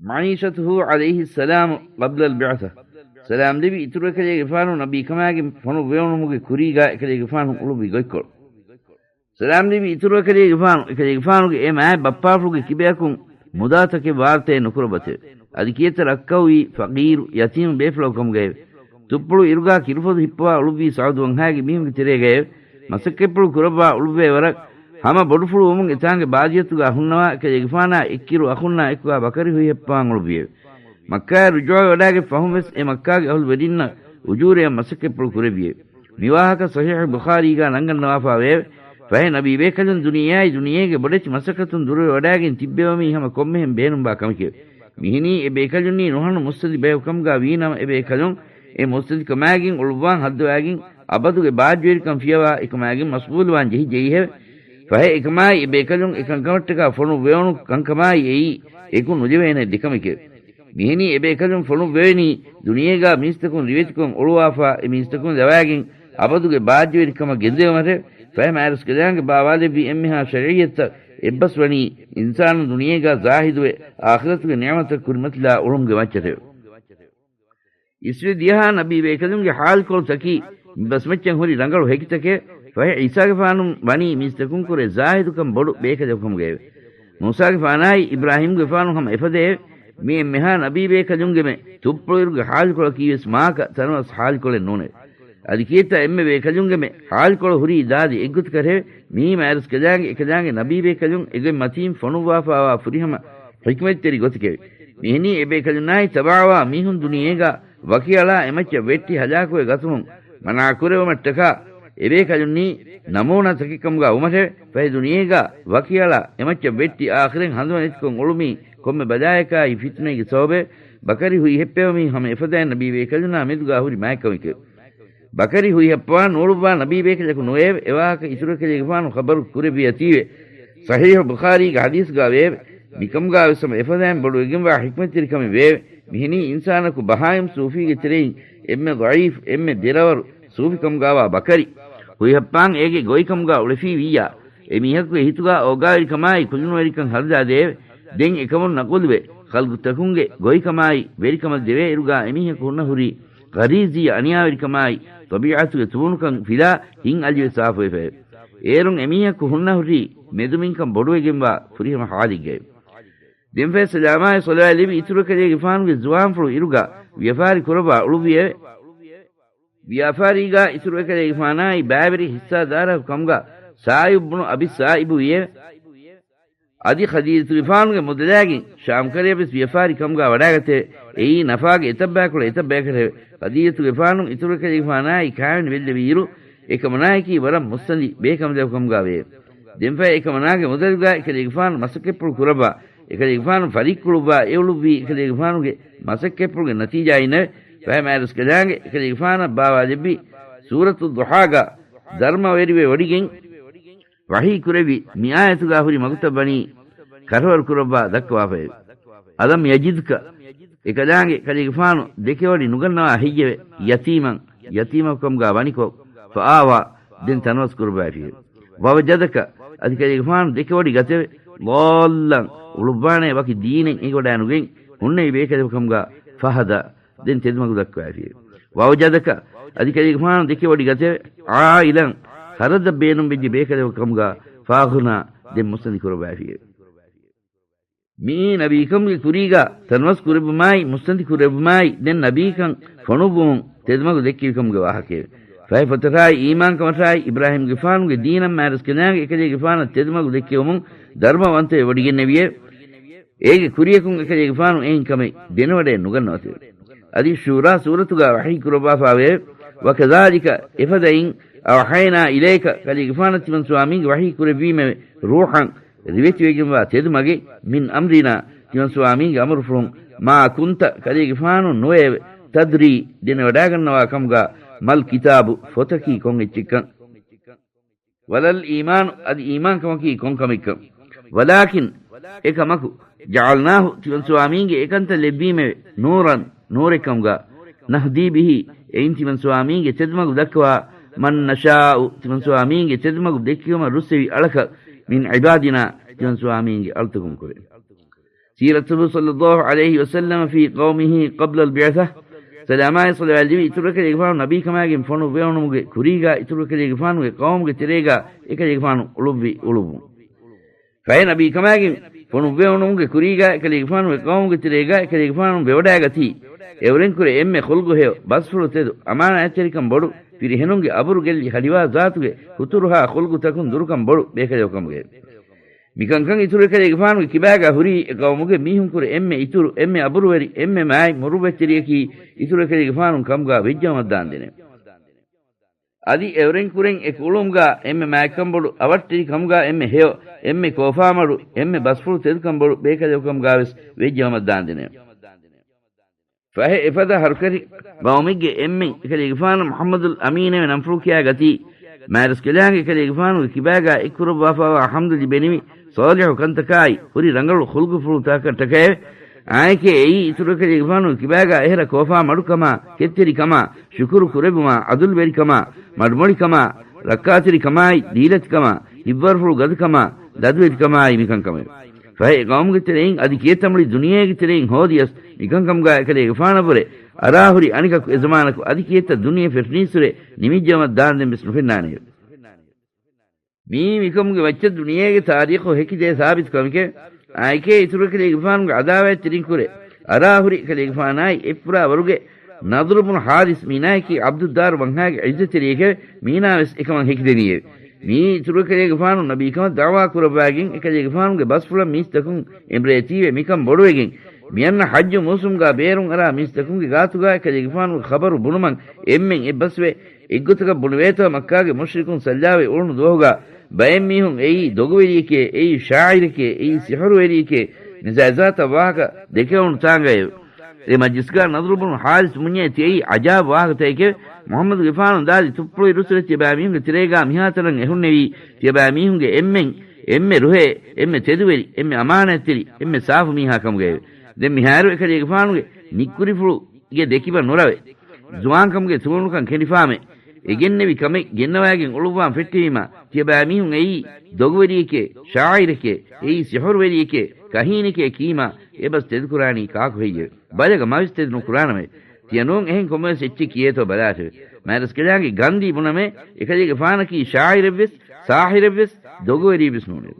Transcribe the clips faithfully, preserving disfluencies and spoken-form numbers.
معيشته عليه السلام قبل البعثة. ސަލާމް ލިބި އިތުރު އެކަލޭގެފާނު ނަބީކަމާގެ ފޮނުއްވެވުނުމުގެ ކުރީގާ އެކަލޭގެފާނު އުޅުއްވި ގޮތްކޮޅު. ސަލާމް ލިބި އިތުރު އެކަލޭގެފާނު، އެކަލޭގެފާނުގެ އެ މާތް ބައްޕާފުޅުގެ ކިބަޔަކުން މުދާތަކެއް ވާރުތައެއް ނުކުރައްވަތެވެ. އަދި ކިޔަތަ ރައްކައުވީ ފަޤީރު، ޔަތީމު ބޭފުޅަކު ކަމުގައެވެ. ތުއްޕުޅު އިރުގާ ކިރުފޮދު ހިއްޕަވާ އުޅުއްވީ ސަޢުދު ވަންހާގެ މީހުންގެ ތެރޭގައެވެ. މަސައްކަތްޕުޅު ކުރައްވާ އުޅުއްވޭ ވަރަށް ހަމަ ބޮޑުފުޅުވުމުން އެތާނގެ ބާޒިޔަތުގާ ހުންނަވާ އެކަލޭގެފާނާ އެއްކިރު އަޚުންނާ އެކުގާ ބަކަރި ހުއިހައްޕަވާން އުޅުއްވިއެވެ. މައްކާއަށް ރުޖޫޢަވެވަޑާގެން ފަހުން ވެސް އެ މައްކާގެ އަހުލުވެރިންނަށް އުޖޫރައަށް މަސައްކަތްޕުޅު ކުރެއްވިއެވެ. މިވާހަކަ ޞަޙީޙު ބުޚާރީގާ ނަންގަންނަވާފާވެއެވެ. ފަހެ ނަބީ ބޭކަލުން ދުނިޔެއާއި ދުނިޔޭގެ ބޮޑެތި މަސައްކަތުން ދުރުވެވަޑާގެން ތިއްބެވުމީ ހަމަ ކޮންމެހެން ބޭނުންވާ ކަމެކެވެ. މިހެނީ އެ ބޭކަލުންނީ ނުހަނު މުއްސަނދި ބަޔަކު ކަމުގާ ވީނަމަ އެ ބޭކަލުން އެ މުއްސަނދިކަމާގެން އުޅުއްވާން ހައްދަވާގެން އަބަދުގެ ބާއްޖަވެރިކަން ފިޔަވާ އެކަމާގެން މަޝްޣޫލުވާން ޖެހިއްޖެއީހެވެ. ފަހެ އެކަމާއި އެ ބޭކަލުން އެކަންކަމަށްޓަކާ ފޮނުއްވެވުނު ކަންކަމާއި އެއީ އެކު ނުލެވޭނެ ދެކަމެކެވެ. މިހެނީ އެބޭކަލުން ފޮނުއްވެވެނީ ދުނިޔޭގާ މީސްތަކުން ރިވެތިކޮށް އޮޅުވާފާ އެ މީސްތަކުން ލަވާގެން އަބަދުގެ ބާއްޖަވެރިކަމަށް ގެންދެވުމަށެވެ. ފަހެ މާތްރަސްކަލާނގެ ބާވާލެއްވި އެންމެހާ ޝަރީޢަތްތައް އެއްބަސްވަނީ އިންސާނު ދުނިޔޭގާ ޒާހިދުވެ އާޚިރަތުގެ ނިޢުމަތަށް ކުރިމަތިލާ އުޅުމުގެ މައްޗަށެވެ. އިސްވެ ދިޔަހާ ނަބީ ބޭކަލުންގެ ޙާލުކޮޅުތަކީ މި ބަސްމައްޗަށް ހުރި ރަނގަޅު ހެކިތަކެވެ. ފަހެ ޢީސާގެފާނު ވަނީ މީސްތަކުން ކުރެ ޒާހިދުކަން ބޮޑު ބޭކަލެކު ކަމުގައެވެ. މޫސާގެފާނާއި އިބްރާހީމްގެފާނު ހަމަ އެފަދައެވެ. މި އެންމެހާ ނަބީ ބޭކަލުންގެމެ ތުއްޕުޅުއިރުގެ ޙާލުކޮޅަކީވެސް މާކަ ތަނަވަސް ޙާލުކޮޅެއް ނޫނެވެ. އަދި ކިއެއްތަ އެންމެ ބޭކަލުންގެމެ ޙާލުކޮޅު ހުރީ ދާދި އެއްގޮތަކަށެވެ. މިއީ މާތްރަސްކަލާނގެ އެކަލާނގެ ނަބީ ބޭކަލުން އެގޮތް މަތީން ފޮނުއްވާފާވާ ފުރިހަމަ ޙިކްމަތްތެރި ގޮތެކެވެ. މިހެނީ އެބޭކަލުންނާއި ތަބަޢަވާ މީހުން ދުނިޔޭގާ ވަކިއަޅާ އެމައްޗަށް ވެއްޓި ހަލާކުވެ ގަތުމުން މަނާކުރެވުމަށްޓަކާ އެބޭކަލުންނީ ނަމޫނާތަކެއް ކަމުގާ ވުމަށެވެ. ފަހެ ދުނިޔޭގާ ވަކިއަޅާ އެމައްޗަށް ވެއްޓި އާޚިރަތް ހަނދުމަ ނެތިކޮށް އުޅުމީ ކޮންމެ ބަލާއަކާއި ފިތުނައިގެ ސަބަބެވެ. ބަކަރި ހުއިހެއްޕެވުމީ ހަމަ އެފަދައިން ނަބީ ބޭކަލުންނާ މެދުގާ ހުރި މާތްކަމެކެވެ. ބަކަރި ހުއިހައްޕަވާން ނޫޅުއްވާ ނަބީ ބޭކަލަކު ނުވެއެވެ. އެވާހަކަ އިތުރު އެކަލޭގެފާނު ޚަބަރު ކުރެއްވިއަތީވެ. ޞަޙީޙު ބުޚާރީގެ ޙަދީޘްގާ ވެއެވެ. މިކަމުގާވެސް ހަމަ އެފަދައިން ބޮޑުވެގެންވާ ޙިކްމަތްތެރިކަމެއް ވެއެވެ. މިހެނީ އިންސާނަކު ބަހާއިމް ސޫފީގެ ތެރެއިން އެންމެ ޟަޢީފް، އެންމެ ދެރަވަރު ސޫފިކަމުގާވާ ބަކަރި ހުއިހައްޕާން އޭގެ ގޮތްކަމުގާ އުޅެފީ ވިއްޔާ، އެ މީހަކުގެ ހިތުގާ އޯގާވެރިކަމާއި ކުލުނުވެރިކަން ހަރުދާދެއެވެ. ދެން އެކަމުން ނަޤުލުވެ، ޚަލްޤުތަކުންގެ ގޮތްކަމާއި ވެރިކަމަށް ދެވޭއިރުގާ އެމީހަކު ހުންނަ ހުރީ ޣަރީޒީ އަނިޔާވެރިކަމާއި ޠަބީޢަތުގެ ތޫނުކަން ފިލާ ހިތް އަލިވެ ސާފުވެފައެވެ. އޭރުން އެމީހަކު ހުންނަ ހުރީ މެދުމިންކަން ބޮޑުވެގެންވާ ފުރިހަމަ ޙާލެއްގައެވެ. ދެންފަހެ ސަލާމާއި ޞަލަވާތް ލިބި އިތުރު އެކަލޭގެފާނުގެ ޒުވާންފުޅު އިރުގާ ވިޔަފާރި ކުރައްވާ އުޅުއްވިއެވެ. ވިޔަފާރީގާ އިތުރު އެކަލޭގެފާނާއި ބައިވެރި ޙިއްޞާދާރަކު ކަމުގާ ސާޢިބު ބުނު އަބި ސާޢިބު ވިއެވެ. އަދި ޚަދީޖަތުގެފާނުގެ މުދަލާގެން ޝާމްކަރަޔަށްވެސް ވިޔަފާރި ކަމުގާ ވަޑާގަތެވެ. އެއީ ނަފާގެ އެތައް ބަޔަކުޅަ އެތައް ބަޔަކަށެވެ. ޚަދީޖަތުގެފާނު އިތުރު އެކަލޭގެފާނާއި ކާވެނި ބެއްލެވިއިރު، އެކަމަނާއަކީ ވަރަށް މުއްސަނދި ބޭކަނބަލަކު ކަމުގާ ވެއެވެ. ދެންފަހެ އެކަމަނާގެ މުދަލުގާ އެކަލޭގެފާނު މަސައްކަތްޕުޅު ކުރައްވާ، އެކަލޭގެފާނު ފަރިއްކުޅުއްވާ އެ އުޅުއްވީ އެކަލޭގެފާނުގެ މަސައްކަތްޕުޅުގެ ނަތީޖާއިންނެވެ. ފަހެ މާތްރަސްކަލާނގެ އެކަލޭގެފާނަށް ބާވާލެއްވި ސޫރަތުއްޟުޙާގާ ދަރުމަވެރިވެ ވޮޑިގެން ވަޙީ ކުރެއްވި މި އާޔަތުގާ ހުރި މަގުތައް ވަނީ ކަށަވަރު ކުރައްވާ ދައްކަވާފައެވެ. أَلَمْ يَجِدْكَ، އެކަލާނގެ ކަލޭގެފާނު ދެކެވޮޑި ނުގަންނަވާ ހެއްޔެވެ؟ يَتِيمًا، ޔަތީމަކު ކަމުގާ ވަނިކޮށް، فَآوَى، ދެން ތަނަވަސް ކުރައްވައިފިއެވެ. وَوَجَدَكَ، އަދި ކަލޭގެފާނު ދެކެވޮޑި ގަތެވެ. ޟَالًّا، އުޅުއްވާނޭ ވަކި ދީނެއް އެނގިވަޑާނުގެން ހުންނެވި ބޭކަލެކު ކަމުގާ، فَهَدَى، ދެން ތެދުމަގު ދައްކަވައިފިއެވެ. وَوَجَدَكَ، އަދި ކަލޭގެފާނު ދެކެވޮޑި ގަތެވެ. عَائِلًا، ޚަރަދަށް ބޭނުންވެއްޖެ ބޭކަލެކު ކަމުގާ، فَأَغْنَى، ދެން މުއްސަނދި ކުރައްވައިފިއެވެ. މިއީ ނަބީކަމުގެ ކުރީގާ ތަނަވަސް ކުރެއްވުމާއި، މުއްސަނދި ކުރެއްވުމާއި، ދެން ނަބީކަން ފޮނުއްވުމުން ތެދުމަގު ދެއްކެވިކަމުގެ ވާހަކައެވެ. ފަހެ ފޮތަށާއި އީމާންކަމަށާއި، އިބްރާހީމްގެފާނުގެ ދީނަށް މާތްރަސްކަލާނގެ އެކަލޭގެފާނަށް ތެދުމަގު ދެއްކެވުމުން ދަރުމަވަންތަވެ ވޮޑިގެންނެވިއެވެ. އޭގެ ކުރިޔަކުން އެކަލޭގެފާނު އެހެން ކަމެއް ދެނެވަޑައެއް ނުގަންނަވަތެވެ. އަދި ޝޫރާ ސޫރަތުގާ ވަޙީ ކުރައްވާފާވެއެވެ. وَكَذَلِكَ، އެފަދައިން، أَوْحَيْنَا إِلَيْكَ، ކަލޭގެފާނަށް ތިމަން ސުވާމީންގެ ވަޙީ ކުރެއްވީމެވެ. رُوحًا، ރިވެތިވެގެންވާ ތެދުމަގެއް، مِنْ أَمْرِنَا، ތިމަން ސުވާމީންގެ އަމުރުފުޅުން، مَا كُنْتَ، ކަލޭގެފާނު ނުވެއެވެ، تَدْرِي، ދެނެވަޑާގަންނަވާ ކަމުގާ، مَا الْكِتَابُ، ފޮތަކީ ކޮން އެއްޗެއްކަން. وَلَا الْإِيمَانُ، އަދި އީމާންކަމަކީ ކޮން ކަމެއްކަން. وَلَٰكِنْ، އެކަމަކު، جَعَلْنَاهُ، ތިމަން ސުވާމީންގެ އެކަންތައް ލެއްވީމެވެ، نُورًا، ނޫރެއްކަމުގާ، نَهْدِي بِهِ، އެއިން ތިމަން ސުވާމީންގެ ތެދުމަގު ދައްކަވާ، مَن نَّشَاءُ، ތިމަން ސުވާމީންގެ ތެދުމަގު ދެއްކެވުމަށް ރުއްސެވި އަޅަކަށް، مِنْ عِبَادِنَا، ތިމަން ސުވާމީންގެ އަޅުތަކުން ކުރެ. سيرته صلى الله عليه وسلم في قومه قبل البعثة. ސަލާމާއި ޞަލަވާތް ލިބި އިތުރު އެކަލޭގެފާނު ނަބީކަމާގެން ފޮނުއްވެވުނުމުގެ ކުރީގާ އިތުރު އެކަލޭގެފާނުގެ ޤައުމުގެ ތެރޭގާ އެކަލޭގެފާނު އުޅުއްވި އުޅުއްވުން. ފަހެ ނަބީކަމާގެން ފޮނުއްވެވުނުމުގެ ކުރީގާ އެކަލޭގެފާނުގެ ޤައުމުގެ ތެރޭގާ އެކަލޭގެފާނު ވެވަޑައިގަތީ، އެއުރެންކުރެ އެންމެ ޚުލްޤު ހެޔޮ، ބަސްފުޅު ތެދު، އަމާނާތްތެރިކަން ބޮޑު، ފިރިހެނުންގެ އަބުރު ގެއްލި ހަޑިވާ ޒާތުގެ ހުތުރުހާ ޚުލްޤުތަކުން ދުރުކަން ބޮޑު ބޭކަލެއްކަމުގައެވެ. މިކަންކަން އިތުރު އެކަލޭގެފާނުގެ ކިބާގާ ހުރީ އެ ޤައުމުގެ މީހުންކުރެ އެންމެ އިތުރު، އެންމެ އަބުރުވެރި، އެންމެ މާތް މުރުއްވަތްތެރިޔަކީ އިތުރު އެކަލޭގެފާނުން ކަމުގާ ވެއްޖައުމަށްދާންދެނެވެ. އަދި އެއުރެންކުރެން އެ ކުޅުމުގާ އެންމެ މާތްކަންބޮޑު، އަވަށްޓެރި ކަމުގާ އެންމެ ހެޔޮ، އެންމެ ކޯފާމަޑު، އެންމެ ބަސްފުޅު ތެދުކަންބޮޑު ބޭކަލެއްކަމުގާވެސް ވެއްޖައުމަށްދާންދެނެވެ. ފަހެ އެފަދަ ހަރުކަށި ޤައުމެއްގެ އެންމެން އެކަލޭގެފާނަށް މުޙައްމަދުލް އަމީނެވެ ނަންފުޅު ކިޔާގަތީ، މާތްރަސްކަލާނގެ އެކަލޭގެފާނުގެ ކިބާގާ އެއްކުރައްވާފައިވާ ޙަމްދު ލިބެނިވި ޞާލިޙު ކަންތަކާއި ހުރި ރަނގަޅު ޚުލްޤުފުޅުތަކަށްޓަކައެވެ. އާއެކޭ އެއީ އިތުރު އެކަލޭގެފާނުގެ ކިބާގާ އެހެރަ ކޯފާ މަޑުކަމާ، ކެތްތެރިކަމާ، ޝުކުރު ކުރެއްވުމާ، ޢަދުލުވެރިކަމާ، މަޑުމޮޅިކަމާ، ރައްކާތެރިކަމާއި، ދީލަތިކަމާ، ހިތްވަރުފުޅު ގަދަކަމާ، ދަދުވެތިކަމާއި މިކަންކަމެވެ. ފަހެ އެ ޤައުމުގެ ތެރެއިން އަދި ކިއެއްތަ މުޅި ދުނިޔޭގެ ތެރެއިން ހޯދިޔަސް މިކަންކަމުގާ އެކަލޭގެފާނަށްވުރެ އަރާހުރި އަނެކަކު އެ ޒަމާނަކު އަދި ކިއެއްތަ ދުނިޔެ ފެށުނީއްސުރެ ނިމިއްޖައުމަށް ދާންދެން ވެސް ނުފެންނާނެއެވެ. މިއީ މިކަމުގެ މައްޗަށް ދުނިޔޭގެ ތާރީޚު ހެކިދޭ ސާބިތު ކަމެކެވެ. އާއެކޭ އިތުރު އެކަލޭގެފާނުގެ އަދާވަތްތެރިންކުރެ އަރާހުރި އެކަލޭގެފާނާއި އެއްފުރާ ވަރުގެ ނަޟްރު ބުނު ޙާރިސް މީނާއަކީ ޢަބްދުއްދާރު ވަންހާގެ ޢިއްޒަތްތެރިއެކެވެ. މީނާވެސް އެކަމަށް ހެކިދެނީއެވެ. މިއީ އިތުރު އެކަލޭގެފާނު ނަބީކަމަށް ދަޢުވާ ކުރައްވާގެން އެކަލޭގެފާނުގެ ބަސްފުޅަށް މީސްތަކުން އެނބުރޭތީވެ މިކަން ބޮޑުވެގެން މިއަންނަ ޙައްޖު މޫސުމްގާ ބޭރުން އަރާ މީސްތަކުންގެ ގާތުގާ އެކަލޭގެފާނުގެ ޚަބަރު ބުނުމަށް އެންމެން އެއްބަސްވެ އެއްގޮތަކަށް ބުނެވޭތޯ މައްކާގެ މުޝްރިކުން ސައްލާވެ އުޅުނު ދުވަހުގާ ބައެއް މީހުން އެއީ ދޮގުވެރިއެކޭ، އެއީ ޝާޢިރެކޭ، އެއީ ސިޙުރުވެރިއެކޭ، މިޒާތްޒާތަށް ވާހަކަ ދެކެވުނު ތާނގައެވެ. އެ މަޖްލިސްގާ ނަޟްރު ބުނު ޙާރިސް ބުންޏޭ ތިޔައީ ޢަޖާބު ވާހަކަތަކެކެވެ. މުޙައްމަދުގެފާނު ދާދި ތުއްޕުޅު އިރުއްސުރެ ތިޔަބައިމީހުންގެ ތެރޭގާ މިހާތަނަށް އެހުންނެވީ ތިޔަބައިމީހުންގެ އެންމެން، އެންމެ ރުހޭ، އެންމެ ތެދުވެރި، އެންމެ އަމާނާތްތެރި، އެންމެ ސާފު މީހާ ކަމުގައެވެ. ދެން މިހާރު އެކަލޭގެފާނުގެ ނިއްކުރިފުޅުގެ ދެކިބަ ނުރަވެ، ޒުވާންކަމުގެ ތޫނުކަން ކެނޑިފާމެ، އެ ގެންނެވި ކަމެއް ގެންނަވައިގެން އުޅުއްވާން ފެއްޓެވީމާ، ތިޔަބައިމީހުން އެއީ ދޮގުވެރިއެކޭ، ޝާޢިރެކޭ، އެއީ ސިޙުރުވެރިއެކޭ، ކަހީނެކޭ ކީމާ، އެބަސް ތެދުކުރާނީ ކާކު ހެއްޔެވެ؟ ބަލަގަ މަވެސް ތެދު ނުކުރާނަމޭ. ތިޔަ ނޫން އެހެން ކޮންމެވެސް އެއްޗެއް ކިޔޭތޯ ބަލާށެވެ. މާތްރަސްކަލާނގެ ގަންދީ ބުނަމޭ، އެކަލޭގެފާނަކީ ޝާޢިރެއްވެސް، ސާޙިރެއްވެސް، ދޮގުވެރިއެއްވެސް ނޫނެވެ.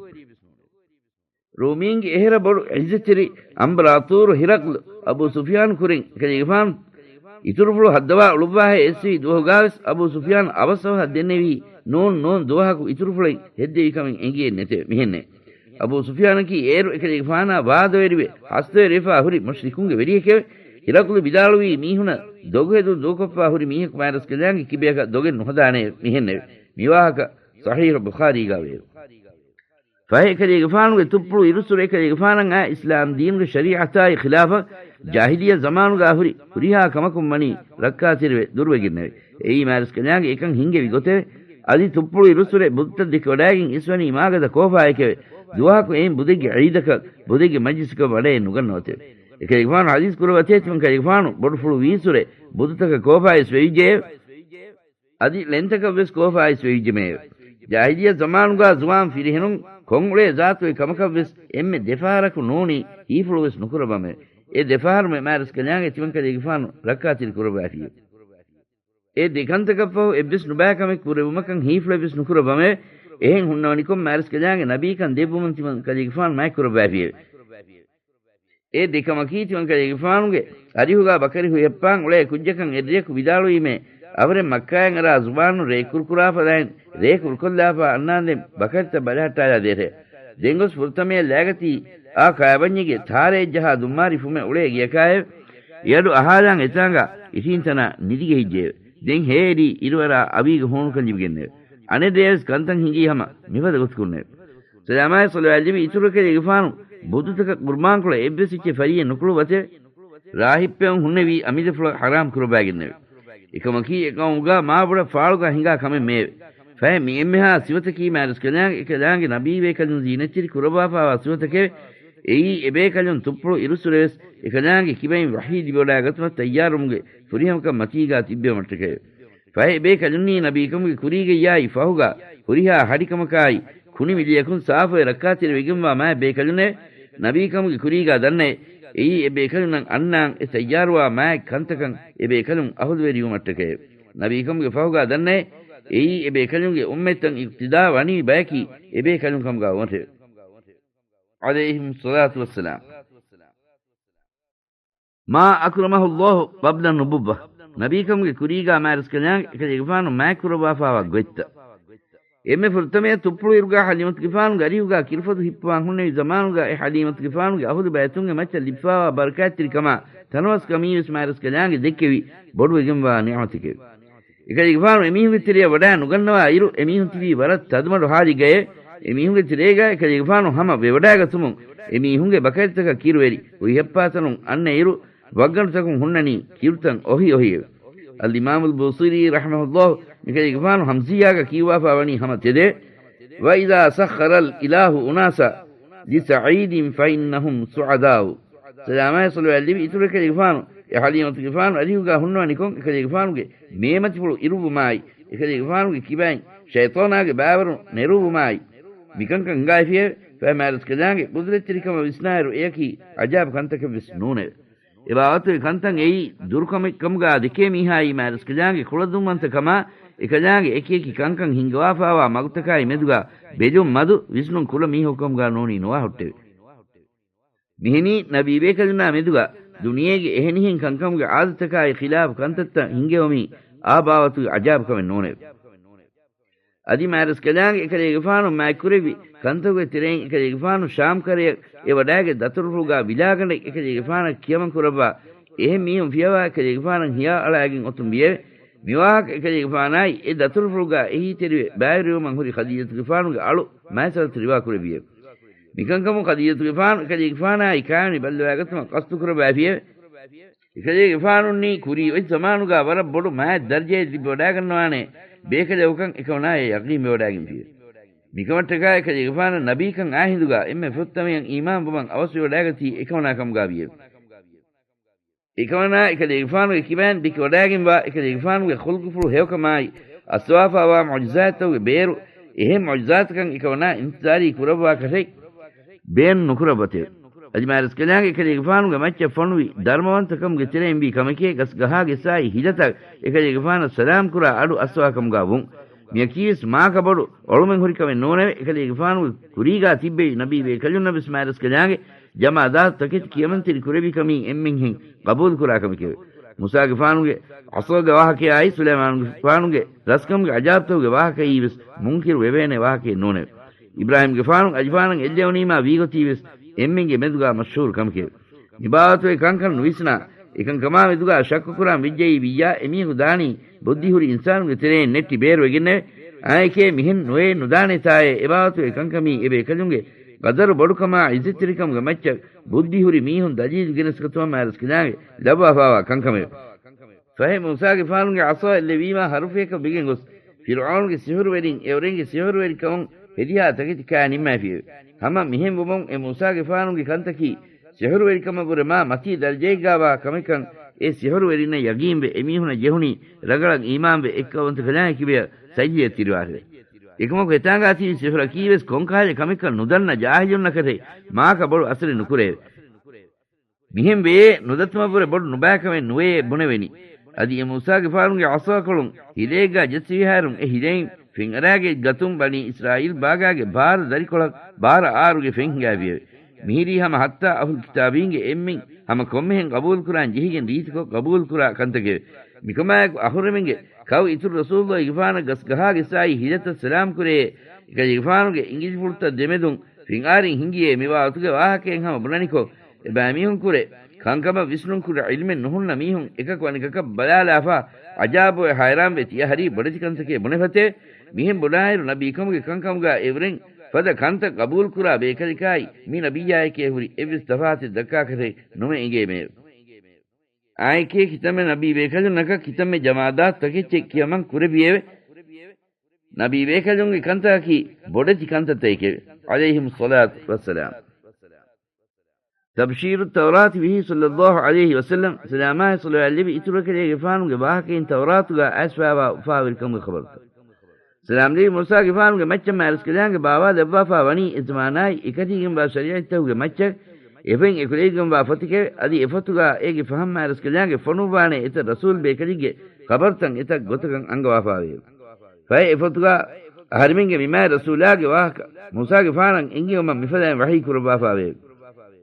ރޫމީންގެ އެހެރަ ބޮޑު ޢިއްޒަތްތެރި އަނބަރާޠޫރު ހިރަޤްލު އަބޫ ސުފްޔާން ކުރެން އެކަލޭގެފާނު އިތުރުފުޅު ހައްދަވާ އުޅުއްވާހޭ އެއްސެވި ދުވަހުގާވެސް އަބޫ ސުފްޔާން އަވަސްއަވަހަށް ދެންނެވީ ނޫން ނޫން ދުވަހަކު އިތުރުފުޅެއް ހެއްދެވި ކަމެއް އެނގިއެއް ނެތެވެ. މިހެންނެވެ. އަބޫ ސުފްޔާނަކީ އޭރު އެކަލޭގެފާނާ ވާދަވެރިވެ ހަސްދަވެރިވެފާ ހުރި މުޝްރިކުންގެ ވެރިއެކެވެ. ހިރަޤްލު ވިދާޅުވީ މީހުނަށް ދޮގުހެދުން ދޫކޮށްފާ ހުރި މީހަކު މާތްރަސްކަލާނގެ ކިބަޔަކަށް ދޮގެއް ނުހަދާނެއެވެ. މިހެންނެވެ. މިވާހަކަ ޞަޙީޙު ބުޚާރީގާވެއެވެ. ފަހެ އެކަލޭގެފާނުގެ ތުއްޕުޅު އިރުއްސުރެ އެކަލޭގެފާނަށް އާ އިސްލާމް ދީނުގެ ޝަރީޢަތާއި ޚިލާފަށް ޖާހިލިއްޔަ ޒަމާނުގާ ހުރި ހުރިހާ ކަމަކުން ވަނީ ރައްކާތެރިވެ ދުރުވެގެންނެވެ. އެއީ މާތްރަސްކަލާނގެ އެކަން ހިންގެވި ގޮތެވެ. އަދި ތުއްޕުޅު އިރުއްސުރެ ބުދުތައް ދެކެވަޑައިގެން އިސްވަނީ މާގަދަ ކޯފާއެކެވެ. ދުވަހަކު އެއިން ބުދެއްގެ ޢީދަކަށް، ބުދެއްގެ މަޖްލިސަކަށް ވަޑައެއް ނުގަންނަވަތެވެ. އެކަލޭގެފާނު ޙަދީޘް ކުރައްވަތޭ ތިމަން ކަލޭގެފާނު ބޮޑުފުޅު ވީއްސުރެ ބުދުތަކަށް ކޯފާއިސް ވެވިއްޖެއެވެ. އަދި ޅެންތަކަށްވެސް ކޯފާއިސް ވެވިއްޖެމެއެވެ. ޖާހިލިއްޔަ ޒަމާނުގާ ޒުވާން ފިރިހެނުން ކޮންއުޅޭ ޒާތުގެ ކަމަކަށްވެސް އެންމެ ދެފަހަރަކު ނޫނީ ހީފުޅުވެސް ނުކުރައްވަމެވެ. އެ ދެފަހަރުމެ މާތްރަސްކަލާނގެ ތިމަންކަލޭގެފާނު ރައްކާތެރިކުރައްވައިފިއެވެ. އެ ދެކަންތަކަށްފަހު އެއްވެސް ނުބައިކަމެއް ކުރެވުމަކަށް ހީފުޅެއްވެސް ނުކުރައްވަމެވެ. އެހެން ހުންނަވަނިކޮށް މާތްރަސްކަލާނގެ ނަބީކަން ދެއްވުމުން ތިމަންކަލޭގެފާނު މާތްކުރައްވައިފިއެވެ. އެ ދެކަމަކީ ތިމަންކަލޭގެފާނުގެ އަރިހުގާ ބަކަރި ހުއްޔައްޕާން އުޅޭ ކުއްޖަކަށް އެއްރެއަކު ވިދާޅުވީމޭ، އަވަރެން މައްކާއިން އަރާ ޒުވާނުން ރޭ ކުރުކުރާފަ ދާއިން ރޭ ކުރުކޮށްލާފަ އަންނާންދެން ބަކަރިތައް ބަލަހައްޓާލާ ދޭށޭ. ދެންގޮސް ފުރަތަމަޔަށް ލާގަތީ އާ ކާބަންޏެއްގެ ތާރައެއްޖަހާ ދުއްމާރި ފުމެއް އުޅޭ ގެޔަކާއެވެ. އެއަޑު އަހާލާން އެތާނގާ އިށީންތަނާ ނިދިގެ ހިއްޖެއެވެ. ދެން ހޭއެރީ އިރުއަރާ އަވީގަ ހޫނުކަން ލިބިގެންނެވެ. އަނެއްރެޔަވެސް ކަންތައް ހިނގީ ހަމަ މިފަދަ ގޮތަކުންނެވެ. ސަލާމާއި ޞަލަވާތް ލިބި އިތުރު އެކަލޭގެފާނު ބުދުތަކަށް ޤުރުބާންކޮޅަށް އެއްވެސް އެއްޗެއް ފަރިއެއް ނުކުޅުއްވަތެވެ. ރާހިބްޕެއުން ހުންނެވީ އަމިއްލަފުޅަށް ޙަރާމް ކުރައްވައިގެންނެވެ. އެކަމަކީ އެ ޤައުމުގާ މާބޮޑަށް ފާޅުގާ ހިނގާ ކަމެއް މެއެވެ. ފަހެ މި އެންމެހާ ސިފަތަކީ މާތްރަސްކަލާނގެ އެކަލާނގެ ނަބީވޭކަލުން ޒީނަތްތެރި ކުރައްވާފާވާ ސިފަތަކެވެ. އެއީ އެބޭކަލުން ތުއްޕުޅު އިރުއްސުރެވެސް އެކަލާނގެ ކިބައިން ވަޙީ ލިބިވަޑާގަތުމަށް ތައްޔާރުވުމުގެ ފުރިހަމަކަން މަތީގާ ތިއްބެވުމަށްޓަކައެވެ. ފަހެ އެބޭކަލުންނީ ނަބީކަމުގެ ކުރީގައްޔާއި ފަހުގާ ހުރިހާ ހަޑިކަމަކާއި ކުނިމިލިޔަކުން ސާފުވެ ރައްކާތެރިވެގެންވާ މާތް ބޭކަލުންނެވެ. ނަބީކަމުގެ ކުރީގާ ދަންނައޭ، އެއީ އެބޭކަލުންނަށް އަންނާން އެ ތައްޔާރުވާ މާތް ކަންތަކަށް އެބޭކަލުން އަހުލުވެރިވުމަށްޓަކައެވެ. ނަބީކަމުގެ ފަހުގާ ދަންނައޭ، އެއީ އެބޭކަލުންގެ އުއްމަތްތައް އިޤްތިދާ ވަނީ ބަޔަކީ އެބޭކަލުން ކަމުގާ ވުމަށެވެ. ޢަލައިހިމުއްޞަލާތު ވައްސަލާމް. މާ އަކްރަމަހު ﷲ ޤަބްލަ ނުބުއްވަ. ނަބީކަމުގެ ކުރީގާ މާތްރަސްކަލާނގެ އެކަލޭގެފާނު މާތްކުރައްވާފާވާ ގޮތްތައް. އެންމެ ފުރަތަމަޔަށް ތުއްޕުޅުއިރުގާ ޙަލީމަތުގެފާނުގެ އަރިހުގާ ކިރުފަތު ހިއްޕުވާން ހުންނެވި ޒަމާނުގާ އެ ޙަލީމަތުގެފާނުގެ އަހުލު ބައިތުންގެ މައްޗަށް ލިބިފާވާ ބަރަކާތްތެރިކަމާ ތަނަވަސްކަމީވެސް މާތްރަސްކަލާނގެ ދެއްކެވި ބޮޑުވެގެންވާ ނިޢުމަތެކެވެ. އެކަލޭގެފާނު އެމީހުންގެ ތެރެއަށް ވަޑާ ނުގަންނަވާ އިރު، އެމީހުން ތިބީ ވަރަށް ތަދުމަޑު ޙާލެއްގައެވެ. އެމީހުންގެ ތެރޭގާ އެކަލޭގެފާނު ހަމަ ވެވަޑާގަތުމުން، އެމީހުންގެ ބަކަރިތަކަށް ކިރުވެރި ހުއިހައްޕާތަނުން އަންނަ އިރު، ވައްގަނޑުތަކުން ހުންނަނީ ކިރުތައް އޮހި އޮހިއެވެ. އަލްއިމާމުލް ބޫޞީރީ ރަޙިމަހުﷲ މިކަލޭގެފާނު ހަމްޒިއްޔާގަ ކިޔުއްވާފާ ވަނީ ހަމަ ތެދެވެ. وإذا سخر الإله أناسا لسعيد فإنهم سعداء. ސަލާމާއި ޞަލަވާތް ލިބި އިތުރު އެކަލޭގެފާނު އެ ޙަލީމަތުގެފާނު އަރިހުގާ ހުންނަވަނިކޮށް، އެކަލޭގެފާނުގެ މޭމަތިފުޅު އިރުއްވުމާއި، އެކަލޭގެފާނުގެ ކިބައިން ޝައިޠާނާގެ ބާވަރު ނެރުއްވުމާއި، މިކަންކަން ހިނގާފިއެވެ. ފަހެ މާތްރަސްކަލާނގެ ޤުދުރަތްތެރިކަމަށް ވިސްނާއިރު، އެޔަކީ ޢަޖާބު ކަންތަކެއްވެސް ނޫނެވެ. އެބާވަތުގެ ކަންތައް އެއީ ދުރުކަމެއްކަމުގާ ދެކޭ މީހާއީ މާތްރަސްކަލާނގެ ކުޅަދުންވަންތަކަމާ، އެކަލާނގެ އެކިއެކި ކަންކަން ހިންގަވާފާވާ މަގުތަކާއި މެދުގާ ބެލުން މަދު ވިސްނުން ކުޅަ މީހަކުކަމުގާ ނޫނީ ނުވާ ހުއްޓެވެ. މިހެނީ ނަބީބޭކަލުންނާ މެދުގާ ދުނިޔޭގެ އެހެނިހެން ކަންކަމުގެ އާދަތަކާއި ޚިލާފު ކަންތައްތައް ހިންގެވުމީ އާ ބާވަތުގެ ޢަޖާބުކަމެއް ނޫނެވެ. އަދި މާތްރަސްކަލާނގެ އެކަލޭގެފާނު މާތްކުރެއްވި ކަންތަކުގެ ތެރެއިން އެކަލޭގެފާނު ޝާމް ކަރަޔަށް އެ ވަޑާގެ ދަތުރުފުޅުގާ ވިލާގަނޑެއް އެކަލޭގެފާނަށް ކިޔަމަން ކުރައްވާ، އެހެން މީހުން ފިޔަވާ އެކަލޭގެފާނަށް ހިޔާ އަޅާގެން އޮތުން ވިއެވެ. މިވާހަކަ އެކަލޭގެފާނާއި އެ ދަތުރުފުޅުގާ އެހީތެރިވެ ބައިވެރިވުމަށް ހުރި ޚަދީޖަތުގެފާނުގެ އަޅު މައިސަރަތު ރިވާ ކުރެއްވިއެވެ. މިކަންކަމުން ޚަދީޖަތުގެފާނު އެކަލޭގެފާނާއި ކާވެނި ބައްލަވާގަތުމަށް ޤަޞްދު ކުރައްވައިފިއެވެ. އެކަލޭގެފާނުންނީ ކުރީ އޮތް ޒަމާނުގާ ވަރަށް ބޮޑު މާތް ދަރަޖައެއް ލިބިވަޑާގަންނަވާނޭ ބޭކަލެއް ކަން އެކަމަނާޔަށް ޔަޤީންވެވަޑާގެންފިއެވެ. މިކަމަށްޓަކާ އެކަލޭގެފާނަށް ނަބީކަން އާ ހިނދުގާ އެންމެ ފުރަތަމަޔަށް އީމާންވުމަށް އަވަސްވެވަޑާގަތީ އެކަމަނާ ކަމުގާ ވިއެވެ. އެކަމަނާ އެކަލޭގެފާނުގެ ކިބައިން ދެކިވަޑާގެންވާ އެކަލޭގެފާނުގެ ޚުލްޤުފުޅު ހެޔޮކަމާއި، އައްސަވާފާވާ މުޢުޖިޒާތްތަކުގެ ބޭރު، އެހެން މުޢުޖިޒާތަކަށް އެކަމަނާ އިންތިޒާރީ ކުރައްވާކަށެއް ބޭނުން ނުކުރައްވަތެވެ. އަދި މާތްރަސްކަލާނގެ އެކަލޭގެފާނުގެ މައްޗަށް ފޮނުވި ދަރުމަވަންތަކަމުގެ ތެރެއިން ވީ ކަމެކޭ، ގަސްގަހާގެއްސާއި ހިލަތައް އެކަލޭގެފާނަށް ސަލާމްކުރާ އަޑު އައްސަވާކަމުގާ ވުން. މިޔަކީވެސް މާކަބޮޑު އޮޅުމެއް ހުރި ކަމެއް ނޫނެވެ. އެކަލޭގެފާނުގެ ކުރީގާ ތިއްބެވި ނަބީ ބޭކަލުންނަށްވެސް މާތްރަސްކަލާނގެ ޖަމާދާތު ތަކެތި ކިޔަމަންތެރި ކުރެއްވިކަމީ އެންމެންހެން ޤަބޫލުކުރާ ކަމެކެވެ. މޫސާގެފާނުގެ ޢަޞާގެ ވާހަކަޔާއި ސުލައިމާނުގެފާނުގެ ރަސްކަމުގެ ޢަޖާބުތަކުގެ ވާހަކައީވެސް މުންކިރު ވެވޭނެ ވާހަކައެއް ނޫނެވެ. އިބްރާހީމްގެފާނު އަލިފާނަށް އެއްލެވުނީމާ ވީގޮތީވެސް އެންމެންގެ މެދުގާ މަޝްހޫރު ކަމެކެވެ. މިބާވަތުގެ ކަންކަން ނުވިސްނާ، އެކަންކަމާ މެދުގާ ޝައްކުކުރާން ވެއްޖައީ ވިއްޔާ، އެމީހަކު ދާނީ ބުއްދިހުރި އިންސާނުންގެ ތެރެއިން ނެއްޓި ބޭރުވެގެންނެވެ. އާއެކޭ މިހެން ނުވެ ނުދާނެތާއޭ. އެބާވަތުގެ ކަންކަމީ އެބޭކަލުންގެ ޤަދަރު ބޮޑުކަމާ ޢިއްޒަތްތެރިކަމުގެ މައްޗަށް ބުއްދިހުރި މީހުން ދަލީލު ގެނެސްގަތުމަށް މާތްރަސްކަލާނގެ ލައްވާފާވާ ކަންކަމެވެ. ފަހެ މޫސާގެފާނުގެ ޢަޞާ އެއްލެވީމާ ހަރުފިޔަކަށް ވެގެން ގޮސް، ފިރުޢައުނުގެ ސިޙުރުވެރިން އެއުރެންގެ ސިޙުރުވެރިކަމުން ހެދިހާ ތަކެތި ކާ ނިންމައިފިއެވެ. ހަމަ މިހެން ވުމުން އެ މޫސާގެފާނުގެ ކަންތަކީ ސިޙުރުވެރިކަމަށްވުރެ މާ މަތީ ދަރަޖައެއްގާވާ ކަމެއްކަން އެ ސިޙުރުވެރިންނަށް ޔަގީންވެ، އެމީހުނަށް ޖެހުނީ ރަނގަޅަށް އީމާންވެ އެއްކައުވަންތަކަލާނގެ ކިބަޔަށް ސަޖިދަޔަށް ތިރިވާށެވެ. އެކަމަކު އެތާނގާ ތިބި ސިޙުރަކީވެސް ކޮންކަހަލަ ކަމެއްކަން ނުދަންނަ ޖާހިލުންނަކަށެއް މާކަ ބޮޑު އަސަރެއް ނުކުރެއެވެ. މިހެން ވެޔޭ، ނުދަތުމަށްވުރެ ބޮޑު ނުބައިކަމެއް ނުވެޔޭ ބުނެވެނީ. އަދި އެ މޫސާގެފާނުގެ ޢަޞާކޮޅުން ހިލައެއްގާ ޖެއްސިފިހާއިރުން އެ ހިލައިން ފެންއަރާގަތް ގަތުން ބަނީ އިސްރާއީލް ބާގާގެ ބާރަ ދަރިކޮޅަށް ބާރަ އާރުގެ ފެން ހިނގާފިއެވެ. މިހިރީ ހަމަ ހައްތާ އަހުލު ކިތާބީންގެ އެންމެން ހަމަ ކޮންމެހެން ޤަބޫލުކުރާން ޖެހިގެން ރީތިކޮށް ޤަބޫލުކުރާ ކަންތަކެވެ. މިކަމާއެކު އަހުރެމެންގެ ކައު އިތުރު ރަސޫލުއްލާހިގެފާނަށް ގަސްގަހާގެއްސާއި ހިލަތައް ސަލާމްކުރެޔޭ، އެކަލޭގެފާނުގެ އިނގިލިފުޅުތައް ދެމެދުން ފެންއާރިން ހިނގިޔޭ މިވާ އޮތުގެ ވާހަކައެއް ހަމަ ބުނަނިކޮށް، އެބައިމީހުން ކުރެ ކަންކަމަށް ވިސްނުން ކުރި ޢިލްމެއް ނުހުންނަ މީހުން އެކަކު އަނެކަކަށް ބަލާލާފަ، ޢަޖާބުވެ ހައިރާންވެ ތިޔަ ހަރީ ބޮޑެތި ކަންތަކޭ ބުނެފަތޭ. މިހެން ބުނާއިރު ނަބީކަމުގެ ކަންކަމުގާ އެއުރެން ފަދަ ކަންތައް ޤަބޫލުކުރާ ބޭކަލަކާއި މި ނަބިއްޔާއެކޭ ހުރި އެއްވެސް ތަފާތެއް ދައްކާކަށެއް ނުމެ އެނގޭމެއެވެ. އާއެކޭ ކިތަންމެ ނަބީ ބޭކަލުންނަކަށް ކިތަންމެ ޖަމާދާތު ތަކެއްޗެއް ކިޔަމަން ކުރެއްވިއެވެ. ނަބީ ބޭކަލުންގެ ކަންތަކަކީ ބޮޑެތި ކަންތައްތަކެކެވެ. ޢަލައިހިމުއްޞަލާތު ވައްސަލާމް. ތަބްޝީރު ތައުރާތި ބިހި ޞައްލައްލާހު ޢަލައިހި ވަސައްލަމް، ސަލާމާއި ޞަލަވާތް ލިބި އިތުރު ކަލޭގެފާނުގެ ވާހަކައިން ތައުރާތުގާ އައިސްފާވާ އުފާވެރިކަމުގެ ޚަބަރުތައް. ސަލާމް ދެވި މޫސާގެފާނުގެ މައްޗަށް މާތްރަސްކަލާނގެ ބާވާލައްވާފާ ވަނީ އެ ޒަމާނާއި އެކަތީގެންވާ ޝަރީޢަތްތަކުގެ މައްޗަށް އެފައިން އެކުލެވިގެންވާ ފޮތެކެވެ. އަދި އެ ފޮތުގާ އޭގެ ފަހަމް މާތްރަސްކަލާނގެ ފޮނުއްވާނެ އެތައް ރަސޫލް ބޭކަލެއްގެ ޚަބަރުތައް އެތައް ގޮތަކަށް އަންގަވާފާވެއެވެ. ފަހެ އެ ފޮތުގާ އަހަރެމެންގެ މި މާތް ރަސޫލާގެ ވާހަކަ މޫސާގެފާނަށް އެންގެވުމަށް މިފަދައިން ވަޙީ ކުރައްވާފާވެއެވެ.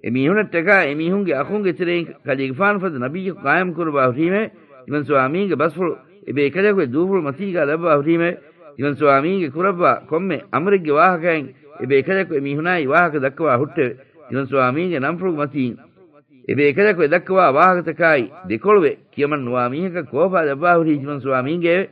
އެ މީހުނަށްޓަކާ އެ މީހުންގެ އަޚުންގެ ތެރެއިން ކަލޭގެފާނު ފަދަ ނަބިއްޔަކު ޤާއިމް ކުރައްވާ ހުރީމެވެ. ތިމަން ސުވާމީގެ ބަސްފުޅު އެ ބޭކަލަކުގެ ދޫފުޅު މަތީގާ ލައްވާ ހުރީމެވެ. ތިމަން ސުވާމީގެ ކުރައްވާ ކޮންމެ އަމުރެއްގެ ވާހަކައިން އެ ބޭކަލަކު އެ މީހުނާއި ވާހަކަ ދައްކަވާ ހުއްޓެވެ. ތިމަން ސުވާމީގެ ނަންފުޅުގެ މަތީން އެ ބޭކަލަކު އެ ދައްކަވާ ވާހަކަތަކާއި ދެކޮޅުވެ ކިޔަމަން ނުވާ މީހަކަށް ކޯފާ ލައްވާ ހުރީ ތިމަން ސުވާމީގެއެވެ.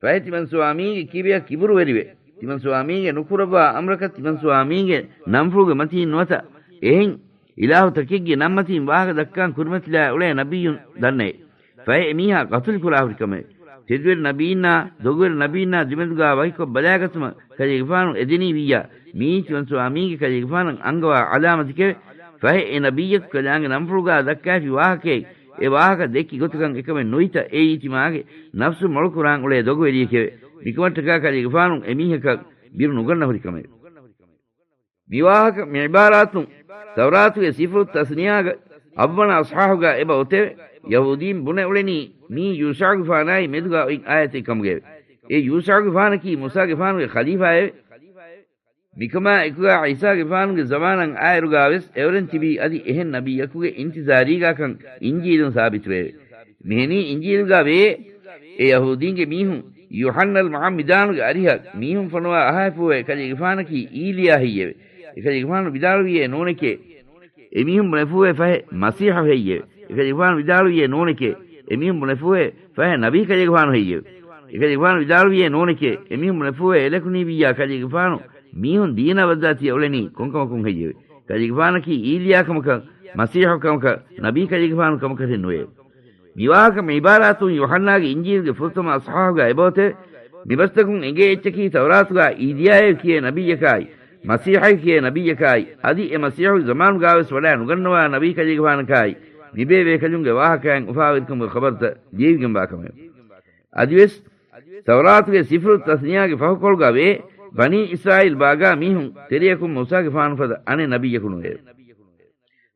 ފަހެ ތިމަން ސުވާމީގެ ކިބަޔަށް ކިބުރުވެރިވެ، ތިމަން ސުވާމީގެ ނުކުރައްވާ އަމުރަކަށް ތިމަން ސުވާމީގެ ނަންފުޅުގެ މަތީން ނުވަތަ އެހެން އިލާހުތަކެއްގެ ނަންމަތީން ވާހަކަ ދައްކާން ކުރިމަތިލާ އުޅޭ ނަބިއްޔުން ދަންނައެވެ. ފަހެ އެމީހާ ޤަތުލު ކުރާ ހުރިކަމެވެ. ތެދުވެރި ނަބީންނާ، ދޮގުވެރި ނަބީންނާ ދެމެދުގާ ވަކިކޮށް ބަލާގަތުމަށް ކަލޭގެފާނު އެދެނީ ވިއްޔާ، މިއީ ތިމަން ސުވާމީގެ ކަލޭގެފާނަށް އަންގަވާ ޢަލާމަތެކެވެ. ފަހެ އެ ނަބިއްޔަކު ކަލާނގެ ނަންފުޅުގާ ދައްކާފި ވާހަކައެއް، އެ ވާހަކަ ދެއްކި ގޮތަކަށް އެކަމެއް ނުވިތަ، އެއީ ތިމާގެ ނަފްސު މޮޅުކުރާން އުޅޭ ދޮގުވެރިއެކެވެ. މިކަމަށްޓަކާ ކަލޭގެފާނު އެމީހަކަށް ބިރު ނުގަންނަ ހުރިކަމެވެ. މިވާހަކަ މިޢިބާރާތުން ތައުރާތުގެ ސިފްރު ތަސްނިޔާގެ އަށްވަނަ އަޞްޙާޙުގާ އެބަ އޮތެވެ. ޔަހޫދީން ބުނެ އުޅެނީ މީ ޔޫޝަޢުގެފާނާއި މެދުގާ އޮތް އާޔަތެއް ކަމުގައެވެ. އެ ޔޫޝަޢުގެފާނަކީ މޫސާގެފާނުގެ ޚަލީފާއެވެ. މިކަމާ އެކުގާ ޢީސާގެފާނުގެ ޒަމާނަށް އާއިރުގާވެސް އެއުރެން ތިބީ އަދި އެހެން ނަބިއްޔަކުގެ އިންތިޒާރީގާކަން އިންޖީލުން ސާބިތުވެއެވެ. މިހެނީ އިންޖީލުގާ ވެޔޭ، އެ ޔަހޫދީންގެ މީހުން ޔޫޙަންނަލް މުޢައްމިދާނުގެ އަރިހަށް މީހުން ފޮނުވާ އަހާފޫވެ ކަލޭގެފާނަކީ އީލިޔާ ހެއްޔެވެ؟ އެކަލޭގެފާނު ވިދާޅުވިއޭ ނޫނެކޭ. އެމީހުން ބުނެފޫވޭ ފަހެ މަސީޙު ހެއްޔެވެ؟ އެކަލޭގެފާނު ވިދާޅުވިއޭ ނޫނެކޭ. އެމީހުން ބުނެފޫވޭ ފަހެ ނަބީ ކަލޭގެފާނު ހެއްޔެވެ؟ އެކަލޭގެފާނު ވިދާޅުވިއޭ ނޫނެކޭ. އެމީހުން ބުނެފޫވޭ އެލަކުނީ ވިއްޔާ ކަލޭގެފާނު މީހުން ދީނާ ވައްދާތީ އުޅެނީ ކޮންކަމަކުން ހެއްޔެވެ؟ ކަލޭގެފާނަކީ އީލިޔާ ކަމަކަށް، މަސީޙު ކަމަކަށް، ނަބީ ކަލޭގެފާނު ކަމަކަށް ނުވެއެވެ. މިވާހަކަ މިޢިބާރާތުން ޔޫޙަންނާގެ އިންޖީލުގެ ފުރަތަމަ އަޞްޙާޙުގާ އެބައޮތެވެ. މިބަސްތަކުން އެނގޭ އެއްޗަކީ ތައުރާތުގާ އީލިޔާއޭ ކިޔޭ ނަބިއްޔަކާއި، މަސީޙޭ ކިޔޭ ނަބިއްޔަކާއި، އަދި އެ މަސީޙުގެ ޒަމާނުގާވެސް ވަޑާ ނުގަންނަވާ ނަބީ ކަލޭގެފާނަކާއި، މިބޭބޭކަލުންގެ ވާހަކައިން އުފާވެރިކަމުގެ ޚަބަރުތައް ލިޔެވިގެންވާ ކަމެވެ. އަދިވެސް ތައުރާތުގެ ސިފްރު ތަސްނިޔާގެ ފަހުކޮޅުގާ ވޭ، ބަނީ އިސްރާއީލް ބާގާ މީހުން ތެރެޔަކުން މޫސާގެފާނު ފަދަ އަނެއް ނަބިއްޔަކު ނުވެއެވެ.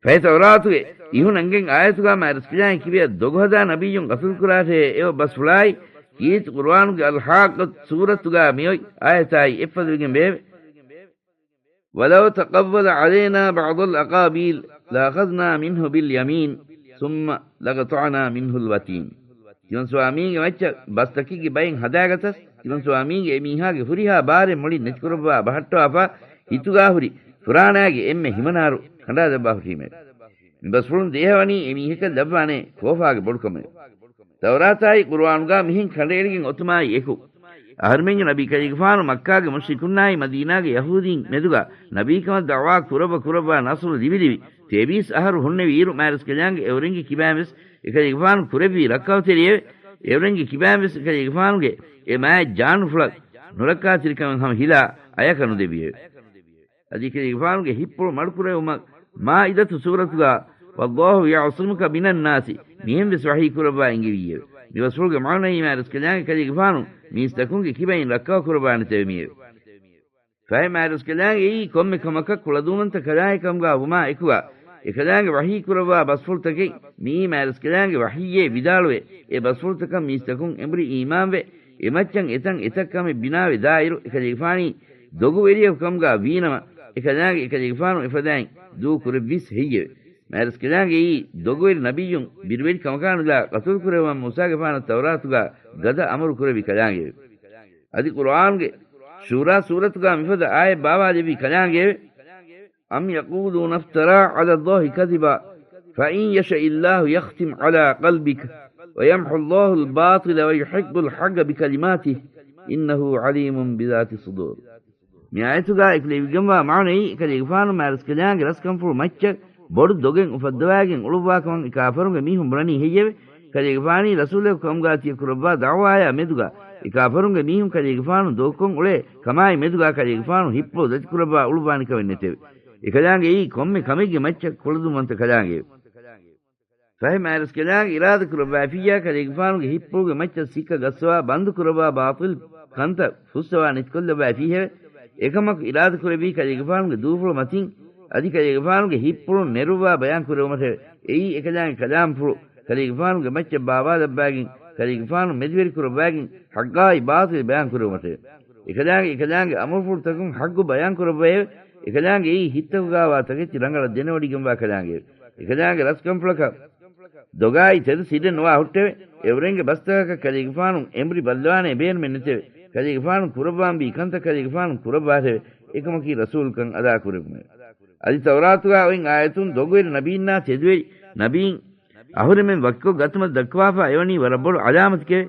ފަހެ ތައުރާތުގެ އިހުން އަނގެން އާޔަތުގާ މާތްރަސްކަލާނގެ ކިބަޔަށް ދޮގުހަދާ ނަބިއްޔުން ޤަތުލުކުރާށޭ އެ ބަސްފުޅާއި، ކީރިތި ޤުރުއާނުގެ އަލްޙާއްޤަތު ސޫރަތުގާ މިއޮތް އާޔަތާއި އެއްފަދަވެގެން ވެއެވެ. ولو تقول علينا بعض الأقاويل لأخذنا منه باليمين ثم لقطعنا منه الوتين. ތިމަން ސުވާމީގެ މައްޗަށް ބަސްތަކެއްގެ ބައެއް ހަދާގަތަސް، ތިމަން ސުވާމީގެ އެމީހާގެ ހުރިހާ ބާރެއް މުޅިން ނެތިކުރައްވާ ބަހައްޓާފަ، ހިތުގާ ހުރި ފުރާނާގެ އެންމެ ހިމަނާރު ކަނޑާލައްވާ ހުށީމެވެ. މި ބަސްފުޅުން ދޭހަވަނީ އެމީހަކަށް ލައްވާނޭ ކޯފާގެ ބޮޑުކަމެވެ. ތައުރާތާއި ޤުރުއާނުގާ މިހެން ކަނޑައެޅިގެން އޮތުމާއި އެކު، އަހަރުމެންގެ ނަބީ ކަލޭގެފާނު މައްކާގެ މުޝްރިކުންނާއި މަދީނާގެ ޔަހޫދީން މެދުގާ ނަބީކަމަށް ދަޢުވާ ކުރައްވަ ކުރައްވާ ނަޞްރު ލިބި ލިބި ތޭވީސް އަހަރު ހުންނެވި އިރު މާތްރަސްކަލާނގެ އެއުރެންގެ ކިބާންވެސް އެކަލޭގެފާނު ކުރެއްވި ރައްކައުތެރިއެވެ. އެއުރެންގެ ކިބާންވެސް އެކަލޭގެފާނުގެ އެ މާތް ޖާނުފުޅަށް ނުރައްކާތެރިކަމެއް ހަމަ ހިލާ އަޔަކަށް ނުދެއްވިއެވެ. އަދި އެކަލޭގެފާނުގެ ހިއްޕުޅު މަޑުކުރެވުމަށް މާއިދަތު ސޫރަތުގާ والله يعصمك من الناس މިހެންވެސް ވަޙީ ކުރައްވާ އެންގެވީއެވެ. މި ބަސްފުޅުގެ މާނައީ މާތްރަސްކަލާނގެ ކަލޭގެފާނު މީސްތަކުންގެ ކިބައިން ރައްކާ ކުރައްވާނެތެވެ މިއެވެ. ފަހެ މާތްރަސްކަލާނގެ އެއީ ކޮންމެ ކަމަކަށް ކުޅަދުންވަންތަ ކަލާނގެ ކަމުގާ ވުމާ އެކުގާ، އެކަލާނގެ ވަޙީ ކުރައްވާ ބަސްފުޅުތަކެއް މިއީ މާތްރަސްކަލާނގެ ވަޙީއޭ ވިދާޅުވެ، އެ ބަސްފުޅުތަކަށް މީސްތަކުން އެނބުރި އީމާންވެ، އެމައްޗަށް އެތަން އެތައް ކަމެއް ބިނާވެ ދާއިރު، އެކަލޭގެފާނީ ދޮގުވެރިޔަކު ކަމުގާ ވީނަމަ، އެކަލާނގެ އެކަލޭގެފާނު އެފަދައިން ދޫ ކުރެއްވީސް ހެއްޔެވެ؟ މާތްރަސްކަލާނގެ އެއީ ދޮގުވެރި ނަބިއްޔުން ބިރުވެރި ކަމަކާނުލާ ޤަތުލު ކުރެއްވަން މޫސާގެފާނަށް ތައުރާތުގާ ގަދަ އަމުރު ކުރެއްވި ކަލާނގެއެވެ. އަދި ޤުރުއާންގެ ޝޫރާ ސޫރަތުގާ މިފަދަ އާޔަތް ބާވާލެއްވި ކަލާނގެއެވެ. أم يقولون افترى على الله كذبا فإن يشأ الله يختم على قلبك ويمحو الله الباطل ويحق الحق بكلماته إنه عليم بذات الصدور. މި އާޔަތުގާ އެކުލެވިގެންވާ މާނައީ، އެކަލޭގެފާނު މާތްރަސްކަލާނގެ ރަސްކަންފުޅު މައްޗަށް ބޮޑު ދޮގެއް އުފައްދަވާގެން އުޅުއްވާކަމަށް އެ ކާފަރުންގެ މީހުން ބުނަނީ ހެއްޔެވެ؟ ކަލޭގެފާނީ ރަސޫލެއް ކަމުގާ ތިޔަ ކުރައްވާ ދަޢުވާޔާ މެދުގާ އެ ކާފަރުންގެ މީހުން ކަލޭގެފާނު ދޮގުކޮށް އުޅޭ ކަމާއި މެދުގާ ކަލޭގެފާނު ހިއްޕުޅު ދަތިކުރައްވާ އުޅުއްވާނެ ކަމެއް ނެތެވެ. އެކަލާނގެއީ ކޮންމެ ކަމެއްގެ މައްޗަށް ކުޅަދުންވަންތަ ކަލާނގެއެވެ. ފަހެ މާތްރަސްކަލާނގެ އިރާދަ ކުރައްވާފިއްޔާ ކަލޭގެފާނުގެ ހިއްޕުޅުގެ މައްޗަށް ސިއްކަ ގައްސަވާ ބަންދު ކުރައްވާ ބާޠިލް ކަންތައް ފުއްސަވާ ނެތިކޮށްލައްވައިފީހެވެ. އެކަމަކު އިރާދަކުރެއްވީ ކަލޭގެފާނުގެ ދޫފުޅު މަތިން އަދި ކަލޭގެފާނުގެ ހިތްޕުޅުން ނެރުއްވާ ބަޔާންކުރެވުމަށެވެ. އެއީ އެކަލާނގެ ކަލާމްފުޅު ކަލޭގެފާނުގެ މައްޗަށް ބާވާލައްވާގެން، ކަލޭގެފާނު މެދުވެރިކުރައްވާގެން، ޙައްޤާއި ބާޠިލް ބަޔާންކުރެވުމަށެވެ. އެކަލާނގެ އެކަލާނގެ އަމުރުފުޅުތަކުން ޙައްޤު ބަޔާންކުރައްވައެވެ. އެކަލާނގެ އެއީ ހިތްތަކުގާވާ ތަކެތި ރަނގަޅަށް ދެނެވޮޑިގެންވާ ކަލާނގެއެވެ. އެކަލާނގެ ރަސްކަންފުޅަކަށް ދޮގާއި ތެދު ސިއްރެއް ނުވާ ހުއްޓެވެ. އެއުރެންގެ ބަސްތަކަކަށް ކަލޭގެފާނު އެނބުރި ބައްލަވާނޭ ބޭނުމެއް ނެތެވެ. ކަލޭގެފާނު ކުރައްވާންވީ ކަންތައް ކަލޭގެފާނު ކުރައްވާށެވެ. އެކަމަކީ ރަސޫލުކަން އަދާކުރެވުމެވެ. އަދި ތައުރާތުގާ އޮތް އާޔަތުން ދޮގުވެރި ނަބީންނާ ތެދުވެރި ނަބީން އަހުރެމެން ވަކިކޮށް ގަތުމަށް ދައްކަވާފާ އެވަނީ ވަރަށް ބޮޑު ޢަލާމަތެކެވެ.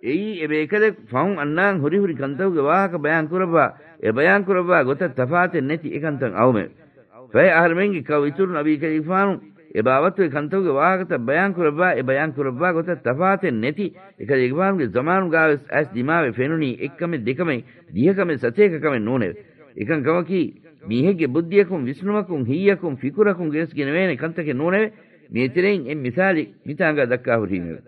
އެއީ އެބޭކަލެއް ފަހުން އަންނާން ހުރިހުރި ކަންތަކުގެ ވާހަކަ ބަޔާންކުރައްވާ، އެ ބަޔާންކުރައްވާ ގޮތަށް ތަފާތެއް ނެތި އެކަންތައް އައުމެވެ. ފަހެ އަހަރެމެންގެ ކައު އިތުރު ނަބީ ކަލޭގެފާނު އެ ބާވަތުގެ ކަންތަކުގެ ވާހަކަތައް ބަޔާންކުރައްވާ، އެ ބަޔާންކުރައްވާ ގޮތަށް ތަފާތެއް ނެތި އެކަލޭގެފާނުގެ ޒަމާނުގާވެސް އައިސް ދިމާވެ ފެނުނީ އެއްކަމެއް ދެކަމެއް ދިހަކަމެއް ސަތޭކަކަމެއް ނޫނެވެ. އެކަން ކަމަކީ، މީހެއްގެ ބުއްދިއަކުން ވިސްނުމަކުން ހިތްޔަކުން ފިކުރަކުން ގެނެސްގެނެވޭނެ ކަންތަކެއް ނޫނެވެ. މީތެރެއިން އެއް މިސާލެއް މިތާނގާ ދައްކާ ހުރީމެވެ.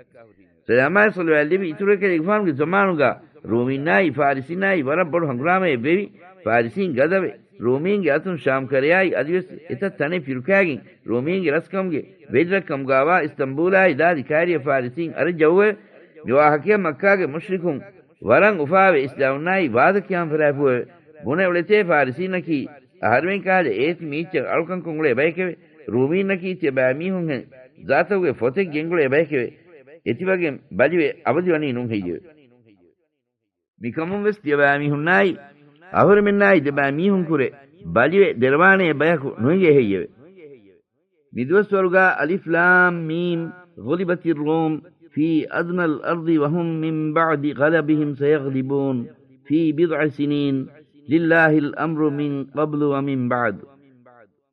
ސަލާމާއި ޞަލަވާތް ލިބި އިތުރު ކަލޭގެފާނުގެ ޒަމާނުގާ ރޫމީންނާއި ފާރިސީންނާއި ވަރަށް ބޮޑު ހަނގުރާމައެއް ވެވި، ފާރިސީން ގަދަވެ، ރޫމީންގެ އަތުން ޝާމް ކަރަޔާއި އަދިވެސް އެތައް ތަނެއް ފިރުކާގެން ރޫމީންގެ ރަސްކަމުގެ ވެލިރަށްކަމުގާވާ އިސްތަންބޫލާއި ލާދި ކާރިޔަ ފާރިސީން އަރައްޖައުވެ. މި ވާހަކަޔަށް މައްކާގެ މުޝްރިކުން ވަރަށް އުފާވެ އިސްލާމުންނާއި ވާދަ ކިޔާން ފަރާފުއެވެ. ބުނެ އުޅެތޭ ފާރިސީންނަކީ އަހަރެމެން ކަހަލަ އޭތި މީއްޗަށް އަޅުކަންކޮށް އުޅޭ ބަޔެކެވެ. ރޫމީންނަކީ ތިޔަބައިމީހުންހެން ޒާތަކުގެ ފޮތެއް ގެންގުޅޭ ބަޔެކެވެ. އެތިބަގެން ބަލިވެ އަބަދުވަނީ ނޫން ހެއްޔެވެ؟ މިކަމުން ވެސް ތިޔަބައިމީހުންނާއި އަހުރެމެންނާއި ދެބައިމީހުންކުރެ ބަލިވެ ދެރަވާނޭ ބަޔަކު ނުއިނގޭ ހެއްޔެވެ؟ މިދުވަސްވަރުގާ އަލިފް ލާމް މީމް، غُلِبَتِ الرُّومُ فِي أَدْنَى الْأَرْضِ وَهُمْ مِنْ بَعْدِ غَلَبِهِمْ سَيَغْلِبُونَ فِي بِضْعِ سِنِينَ لِلَّهِ الْأَمْرُ مِنْ قَبْلُ وَمِنْ بَعْدُ.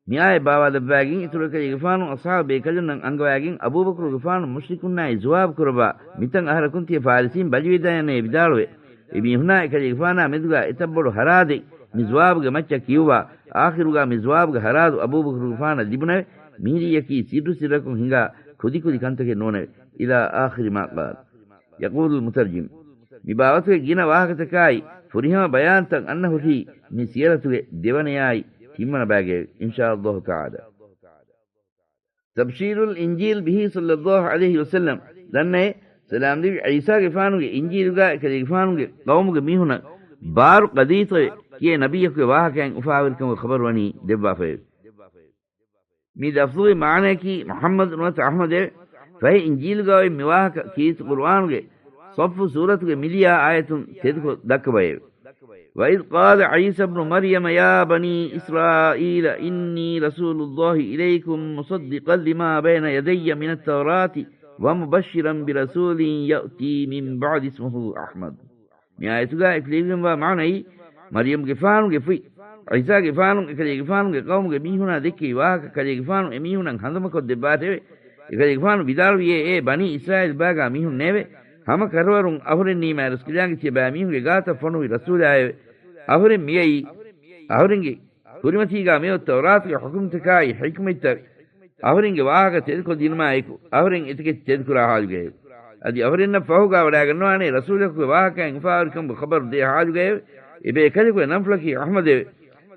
މިއާޔަތް ބާވާލައްވާގެން އިތުރު ކަލޭގެފާނު އަޞްޙާބު ބޭކަލުންނަށް އަންގަވާގެން އަބޫބަކުރުގެފާނު މުޝްރިކުންނާއި ޖުވާބު ކުރައްވާ، މިތަން އަހަރަކުން ތިޔަ ފާރިސީން ބަލިވެދާނޭ ވިދާޅުވެ. އެމީހުނާ އެކަލޭގެފާނާ މެދުގާ އެތައް ބޮޑު ހަރާދެއް މި ޖުވާބުގެ މައްޗަށް ކިޔުއްވާ، އާޚިރުގާ މި ޖުވާބުގެ ހަރާދު އަބޫބަކުރުގެފާނަށް ލިބުނެވެ. މިހިރީއަކީ ސިއްރު ސިއްރަކުން ހިނގާ ކުދިކުދި ކަންތަކެއް ނޫނެވެ. إِلَى آخِرِ مَا قَالَ. يَقُولُ الْمُتَرْجِمُ. މި ބާވަތުގެ ގިނަ ވާހަކަތަކާއި ފުރިހަމަ ބަޔާންތައް އަންނަ ހުށީ މި ސިޔަރަތުގެ ދެވަނަޔާއި ތިންވަނަ ބާގައެވެ. إِنْ شَاءَ اللَّهُ تَعَالَى. تَبْشِيرُ الْإِنْجِيلِ بِهِ صَلَّى اللَّهُ عَلَيْهِ وَسَلَّمَ. ދަންނައޭ، ސަލާމް ލިބި ޢީސާގެފާނުގެ އިންޖީލުގާ އެކަލޭގެފާނުގެ ޤައުމުގެ މީހުނަށް ބާރު ޤަދީތަވެ ކިޔޭ ނަބިއްޔަކުގެ ވާހަކައިން އުފާވެރިކަމުގެ ޚަބަރު ވަނީ ދެއްވާފައެވެ. މި ލަފްޒުގެ މާނަޔަކީ މުޙައްމަދު ނުވަތަ އަޙްމަދެވެ. ފަހެ އިންޖީލުގާ އޮތް މި ވާހަކަ ކީރިތި ޤުރުއާނުގެ ޞައްފު ސޫރަތުގެ މިލިޔާ އާޔަތުން ތެދުކޮށް ދައްކަބައެވެ. وَإِذْ قَالَ عِيسَى ابْنُ مَرْيَمَ يَا بَنِي إِسْرَائِيلَ إِنِّي رَسُولُ اللَّهِ إِلَيْكُمْ مُصَدِّقًا لِمَا بَيْنَ يَدَيَّ مِنَ التَّوْرَاةِ وَمُبَشِّرًا بِرَسُولٍ يَأْتِي مِنْ بَعْدِي اسْمُهُ أَحْمَدُ. މި އާޔަތުގާ އެކުލެވިގެންވާ މާނައީ، މަރްޔަމްގެފާނުގެ ފުތް ޢީސާގެފާނު އެކަލޭގެފާނުގެ ޤައުމުގެ މީހުނާ ދެއްކެވި ވާހަކަ ކަލޭގެފާނު އެމީހުންނަށް ހަނދުމަކޮށްދެއްވާށެވެ. އެކަލޭގެފާނު ވިދާޅުވިއޭ، އޭ ބަނީ އިސްރާއީލް ބާގާ މީހުންނޭވެ! ހަމަ ކަށަވަރުން އަހުރެންނީ މާތްރަސްކަލާނގެ ތިޔަބައިމީހުންގެ ގާތަށް ފޮނުވި ރަސޫލާއެވެ. އަހުރެން މިއައީ، އަހުރެންގެ ކުރިމަތީގާ މިއޮތް ތައުރާތުގެ ޙުކުމްތަކާއި ޙިކްމަތްތައް އަހުރެންގެ ވާހަކަ ތެދުކޮށްދިނުމާއެކު، އަހުރެން އެތަކެތި ތެދުކުރާ ޙާލުގައެވެ. އަދި އަހުރެންނަށް ފަހުގާ ވަޑައިގަންނަވާނޭ ރަސޫލަކުގެ ވާހަކައިން އުފާވެރިކަމުގެ ޚަބަރު ދޭ ޙާލުގައެވެ. އެބޭކަލަކުގެ ނަންފުޅަކީ އަޙްމަދެވެ.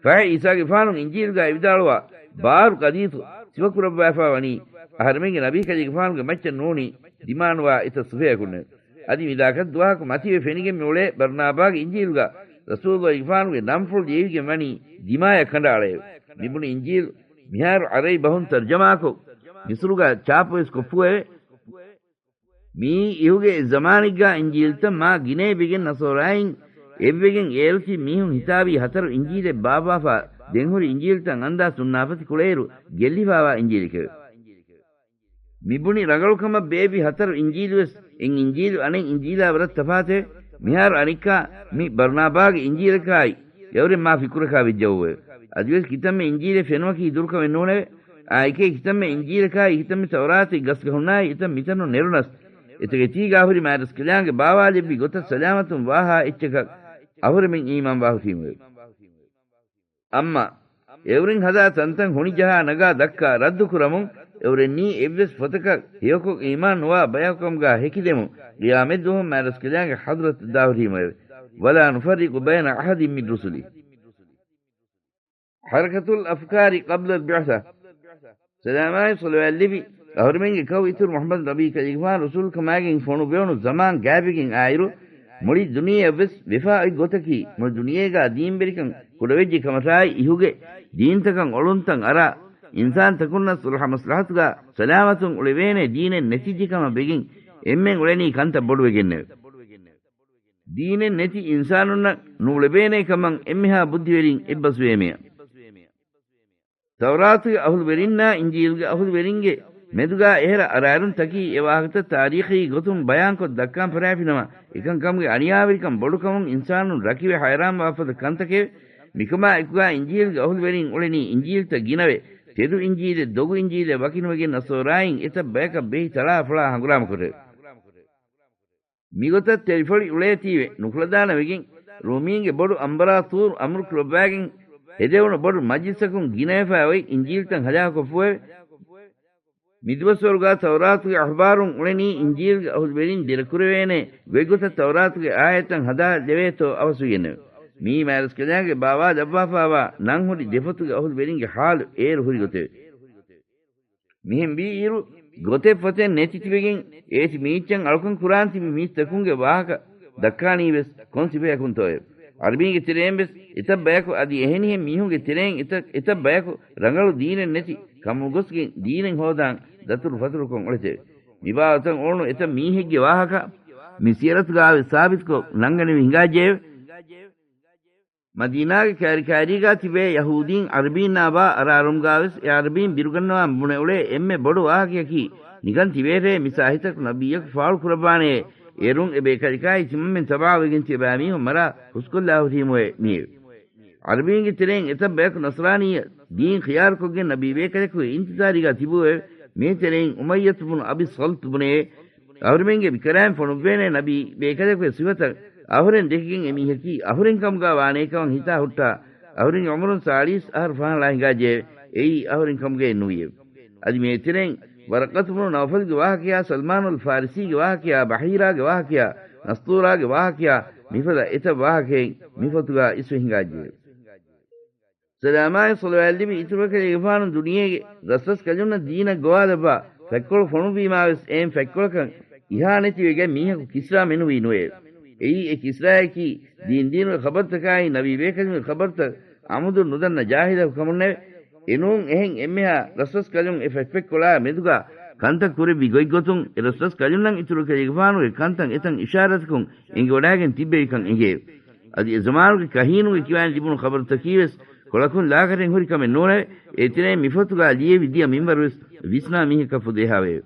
ފަހެ ޢީސާގެފާނު އިންޖީލުގާ ވިދާޅުވާ ބާރު ޤަދީތު ސިފަކުރައްވާފާ ވަނީ އަހަރެމެންގެ ނަބީ ކަލޭގެފާނުގެ މައްޗަށް ނޫނީ ދިމާނުވާ އެތައް ސިފަޔަކުންނެވެ. އަދި މި ދާކަށް ދުވަހަކު މަތިވެ ފެނިގެން މި އުޅޭ ބަރްނާބާގެ އިންޖީލުގާ ރަސޫލުގެފާނުގެ ނަންފުޅު ލިޔެވިގެން ވަނީ ދިމާޔަށް ކަނޑައަޅައެވެ. މިބުނި އިންޖީލު މިހާރު ޢަރަބި ބަހުން ތަރްޖަމާކޮށް، މިސުރުގާ ޗާޕުވެސް ކޮށްފުއެވެ. މިއީ އިހުގެ ޒަމާނެއްގާ އިންޖީލުތައް މާ ގިނައެއްވެގެން ނަޞާރާއިން އެއްވެގެން އޭރު ތިބި މީހުން ހިތާވީ ހަތަރު އިންޖީލެއް ބާއްވާފާ ދެންހުރި އިންޖީލުތައް އަންދާ ސުންނާފަތި ކުޅައިރު ގެއްލިފާވާ އިންޖީލެކެވެ. މިބުނި ރަނގަޅުކަމަށް ބޭއްވި ހަތަރު އިންޖީލުވެސް އެއް އިންޖީލު އަނެއް އިންޖީލާ ވަރަށް ތަފާތެވެ. މިހާރު އަނެއްކާ މި ބަރްނާބާގެ އިންޖީލަކާއި އެއުރެން މާ ފިކުރަކާ ވެއްޖައޫއެވެ. އަދިވެސް ކިތަންމެ އިންޖީލެއް ފެނުމަކީ ދުރުކަމެއް ނޫނެވެ. އާއެކޭ ކިތަންމެ އިންޖީލަކާއި ކިތަންމެ ތައުރާތެއް ގަސްގަހުންނާއި ކިތަން މިތަނުން ނެރުނަސް، އެތަކެތީގާ ހުރި މާތްރަސްކަލާނގެ ބާވާލެއްވި ގޮތަށް ސަލާމަތުން ވާހާ އެއްޗަކަށް އަހުރެމެން އީމާންވާ ހުށީމެވެ. އައްމާ، އެއުރެން ހަދާ ތަންތަން ހޮނިޖަހާ ނަގާ ދައްކާ ރައްދުކުރަމުން، އެއުރެންނީ އެއްވެސް ފޮތަކަށް ހެޔޮކޮށް އީމާން ނުވާ ބަޔަކުކަމުގާ ހެކިދެމުން، ޤިޔާމަތްދުވަހު މާތްރަސްކަލާނގެ ޙަޟްރަތަށް ދާހުރީމެވެ. ولا نفرق بين أحد من رسله. حركة الأفكار قبل البعثة. ސަލާމާއި ޞަލަވާތް ލިބި އަހުރެމެންގެ ކައު އިތުރު މުޙައްމަދު ނަބީ ކަލޭގެފާނު ރަސޫލުކަމާގެން ފޮނުއްވެވުނު ޒަމާން ގާތްވެގެން އާއިރު، މުޅި ދުނިޔެއަށްވެސް ވެފާ އޮތް ގޮތަކީ، މުޅި ދުނިޔޭގާ ދީންވެރިކަން ކުޑަވެއްޖެ ކަމަށާއި އިހުގެ ދީންތަކަށް އޮޅުންތައް އަރާ، އިންސާންތަކުންނަށް ޞުލްޙަ މަސްލަޙަތުގާ ސަލާމަތުން އުޅެވޭނެ ދީނެއް ނެތިއްޖެ ކަމަށް ވެގެން އެންމެން އުޅެނީ ކަންތައް ބޮޑުވެގެންނެވެ. ދީނެއް ނެތި އިންސާނުންނަށް ނޫޅެވޭނެ ކަމަށް އެންމެހާ ބުއްދިވެރިން އެއްބަސްވޭމެއަށް. ތައުރާތުގެ އަހުލުވެރިންނާ އިންޖީލްގެ އަހުލުވެރިންގެ މެދުގާ އެހެރަ އަރާރުން ތަކީ އެ ވާހަކަތައް ތާރީޚީ ގޮތުން ބަޔާންކޮށް ދައްކާން ފަރާފިނަމަ، އެކަންކަމުގެ އަނިޔާވެރިކަން ބޮޑުކަމުން އިންސާނުން ރަކިވެ ހައިރާންވާފަދަ ކަންތަކެވެ. މިކަމާ އެކުގާ އިންޖީލްގެ އަހުލުވެރިން އުޅެނީ އިންޖީލްތައް ގިނަވެ، ތެދު އިންޖީލެއް ދޮގު އިންޖީލެއް ވަކިނުވެގެން ނަޞާރާއިން އެތައް ބަޔަކަށް ބެހި ތަޅާފޮޅާ ހަނގުރާމަކުރެވެ. މިގޮތަށް ތެރިފޮޅި އުޅޭތީވެ ނުކުޅަދާނަވެގެން، ރޫމީންގެ ބޮޑު އަނބަރާޠޫރު އަމުރު ކުރައްވާގެން ހެދެވުނު ބޮޑު މަޖްލިސަކުން ގިނަވެފަ އޮތް އިންޖީލްތައް ހަލާކުކޮށްފައެވެ. މިދުވަސްވަރުގާ ތައުރާތުގެ އަހުބާރުން އުޅެނީ އިންޖީލްގެ އަހުލުވެރިން ދެރަކުރެވޭނެ ގޮތްގޮތަށް ތައުރާތުގެ އާޔަތްތައް ހަދާ ދެވޭތޯ އަވަސްވެގެންނެވެ. މިއީ މާތްރަސްކަލާނގެ ބާވާލައްވާފައިވާ ނަންހުރި ދެފޮތުގެ އަހުލުވެރިންގެ ޙާލު އޭރު ހުރި ގޮތެވެ. މިހެން ވީއިރު، ގޮތެއް ފޮތެއް ނެތި ތިބެގެން އޭތި މީއްޗަށް އަޅުކަން ކުރާން ތިބި މީސްތަކުންގެ ވާހަކަ ދައްކާނީވެސް ކޮން ސިފަޔަކުންތޯއެވެ؟ ޢަރަބީންގެ ތެރެއިން ވެސް އެތައް ބަޔަކު އަދި އެހެނިހެން މީހުންގެ ތެރެއިން އެތައް، އެތައް ބަޔަކު ރަނގަޅު ދީނެއް ނެތި ކަމުގޮސްގެން ދީނެއް ހޯދާން ދަތުރު ފަތުރުކޮށް އުޅެތެވެ. މިބާވަތަށް އުޅުނު އެތައް މީހެއްގެ ވާހަކަ މި ސިޔަރަތުގާވެސް ސާބިތުކޮށް ނަންގަނެވި ހިނގާއްޖެއެވެ. މަދީނާގެ ކައިރިކައިރީގާ ތިބޭ ޔަހޫދީން ޢަރަބީންނާ ވާ އަރާރުމުގާވެސް އެ ޢަރަބީން ބިރުގަންނަވާން ބުނެ އުޅޭ އެންމެ ބޮޑު ވާހަކަޔަކީ، ނިކަން ތިބޭޓޭ މި ސާހިތަކު ނަބިއްޔަކު ފާޅު ކުރައްވާނެޔޭ، އޭރުން އެ ބޭކަލަކާއި ތިމަންމެން ތަބާވެގެން ތިޔަބައިމީހުން މަރާ ހުސްކޮށްލާ ހުރީމުއޭ މިއެވެ. ޢަރަބީންގެ ތެރެއިން އެތައް ބަޔަކު ނަޞްރާނީ ދީން ޚިޔާރުކޮށްގެން ނަބީ ބޭކަލަކުގެ އިންތިޒާރީގާ ތިބޫއެވެ. މީ ތެރެއިން އުމައްޔަތު ބުނު އަބި ޞަލްތު ބުނެޔޭ، އަހުރެމެންގެ މިކަރާއިން ފޮނުއްވޭނެ ނަބީ ބޭކަލަކުގެ ސިފަތައް އަހުރެން ދެކިގެން އެމީހަކީ އަހުރެން ކަމުގާ ވާނޭކަމަށް ހިތާ ހުއްޓާ، އަހުރެންގެ ޢުމުރުން ސާޅީސް އަހަރު ފަހަނަޅާ ހިނގާއްޖެއެވެ. އެއީ އަހުރެން ކަމުގައެއް ނުވިއެވެ. އަދި މޭތެރެއިން ވަރަޤަތު ބުނު ނައުފަލްގެ ވާހަކަޔާ، ސަލްމާނުލް ފާރިސީގެ ވާހަކަޔާ، ބަހީރާގެ ވާހަކަޔާ، ނަސްތޫރާގެ ވާހަކަޔާ، މިފަދަ އެތައް ވާހަކައެއް މިފޮތުގާ އިސްވެ ހިނގާއްޖެއެވެ. ސަލާމާއި ޞަލަވާތް ލިބި އިތުރު ކަލޭގެފާނު ދުނިޔޭގެ ރަސްރަސް ކަލުންނަށް ދީނަށް ގޮވާލައްވާ ފަތްކޮޅު ފޮނުއްވީމާވެސް އެހެން ފަތްކޮޅަކަށް އިހާނެތިވެގެން މީހަކު ކިސްރާ މެނުވީ ނުވެއެވެ. އެއީ އެ ކިސްރާޔަކީ ދީން ދީނުގެ ޚަބަރުތަކާއި ނަބީ ބޭކަލުންގެ ޚަބަރުތައް އަމުދުން ނުދަންނަ ޖާހިލަކު ކަމުންނެވެ. އެނޫން އެހެން އެންމެހާ ރަސްރަސް ކަލުން އެ ފަތްފަތްކޮޅާ މެދުގާ ކަންތައް ކުރެއްވި ގޮތްގޮތުން އެ ރަސްރަސް ކަލުންނަށް އިތުރު ކަލޭގެފާނުގެ ކަންތައް އެތަން އިޝާރަތަކުން އެނގިވަޑާގެން ތިއްބެވިކަން އެނގެއެވެ. އަދި އެ ޒަމާނުގެ ކަހީނުގެ ކިވާން ލިބުނު ޚަބަރުތަކީވެސް ކޮޅަކުން ލާކަރެން ހުރި ކަމެއް ނޫނެވެ. އޭތެރެއިން މިފޮތުގާ ލިޔެވި ދިޔަ މިންވަރުވެސް ވިސްނާ މީހަކަށް ފުދޭހާވެއެވެ.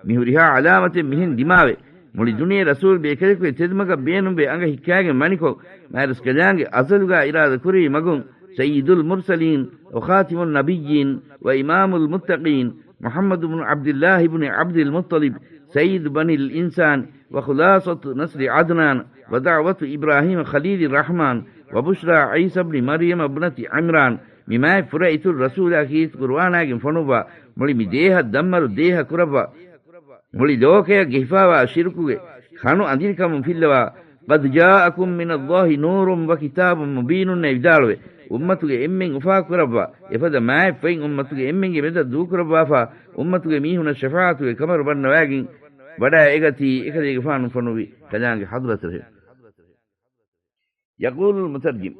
މި ހުރިހާ ޢަލާމަތެއް މިހެން ދިމާވެ، މުޅި ދުނިޔެ ރަސޫލް ބޭކަލަކުގެ ތެދުމަގަށް ބޭނުންވެ އަނގަ ހިއްކާގެން ވަނިކޮށް، މާތްރަސްކަލާނގެ އަޒަލުގާ އިރާދަ ކުރެވި މަގުން، سيد المرسلين وخاتم النبيين وإمام المتقين محمد بن عبد الله بن عبد المطلب سيد بني الإنسان وخلاصة نسل عدنان ودعوة إبراهيم خليل الرحمن وبشرى عيسى بن مريم ابنة عمران، މި މާތް ފުރަ އިތުރު ރަސޫލާ ކީރިތި ޤުރުއާނާގެން ފޮނުއްވާ، މުޅި މި ދޭހަ ދަންމަރު ދޭހަ ކުރައްވާ، މުޅި ލޯކަޔަށް ގެހިފާވާ ޝިރުކުގެ ކަނު އަނދިރިކަމުން ފިއްލަވާ، قد جاءكم من الله نور وكتاب مبين އޭ ވިދާޅުވެ، އުއްމަތުގެ އެންމެން އުފާކުރައްވާ، އެފަދަ މާތް ފޮތް އުއްމަތުގެ އެންމެންގެ މެދަށް ދޫކުރައްވާފާ، އުއްމަތުގެ މީހުންނަށް ޝަފާޢަތުގެ ކަމަރު ބަންނަވާގެން ވަޑައިގަތީ، އެކަލޭގެފާނު ފޮނުއްވި ކަލާނގެ ޙަޟްރަތަށެވެ. يقول المترجم،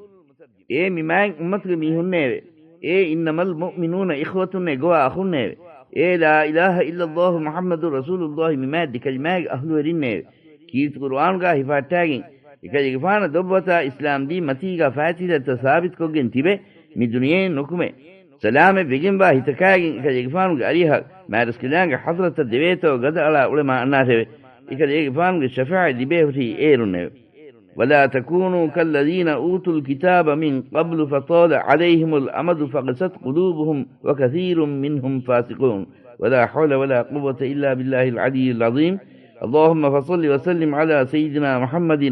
އޭ މި މާތް އުއްމަތުގެ މީހުންނޭވެ! އޭ إنما المؤمنون إخوة އޭ ގޮވާ އަޚުންނޭވެ! އޭ لا إله إلا الله محمد رسول الله މި މާތް ދެ ކަލިމާގެ އަހުލުވެރިންނޭވެ! ކީރިތި ޤުރުއާނުގާ ހިފަހައްޓާގެން، އެކަލޭގެފާނަށް ދޮށްވަތާ އިސްލާމްދީން މަތީގާ ފާތިލަތައް ސާބިތުކޮށްގެން ތިބެ، މި ދުނިޔެއިން ނުކުމެ، ސަލާމަތް ވެގެންވާ ހިތަކާގެން އެކަލޭގެފާނުގެ އަރިހަށް މާތްރަސްކަލާނގެ ޙަޟްރަތަށް ދެވޭތޯ ގަދައަޅާ އުޅެމާ އަންނާށެވެ. އެކަލޭގެފާނުގެ ޝަފާޢަތް ލިބޭ ހުރީ އޭރުންނެވެ. ولا تكونوا كالذين أوتوا الكتاب من قبل فطال عليهم الأمد فقست قلوبهم وكثير منهم فاسقون. ولا حول ولا قوة إلا بالله العلي العظيم. اللهم فصل وسلم على سيدنا محمد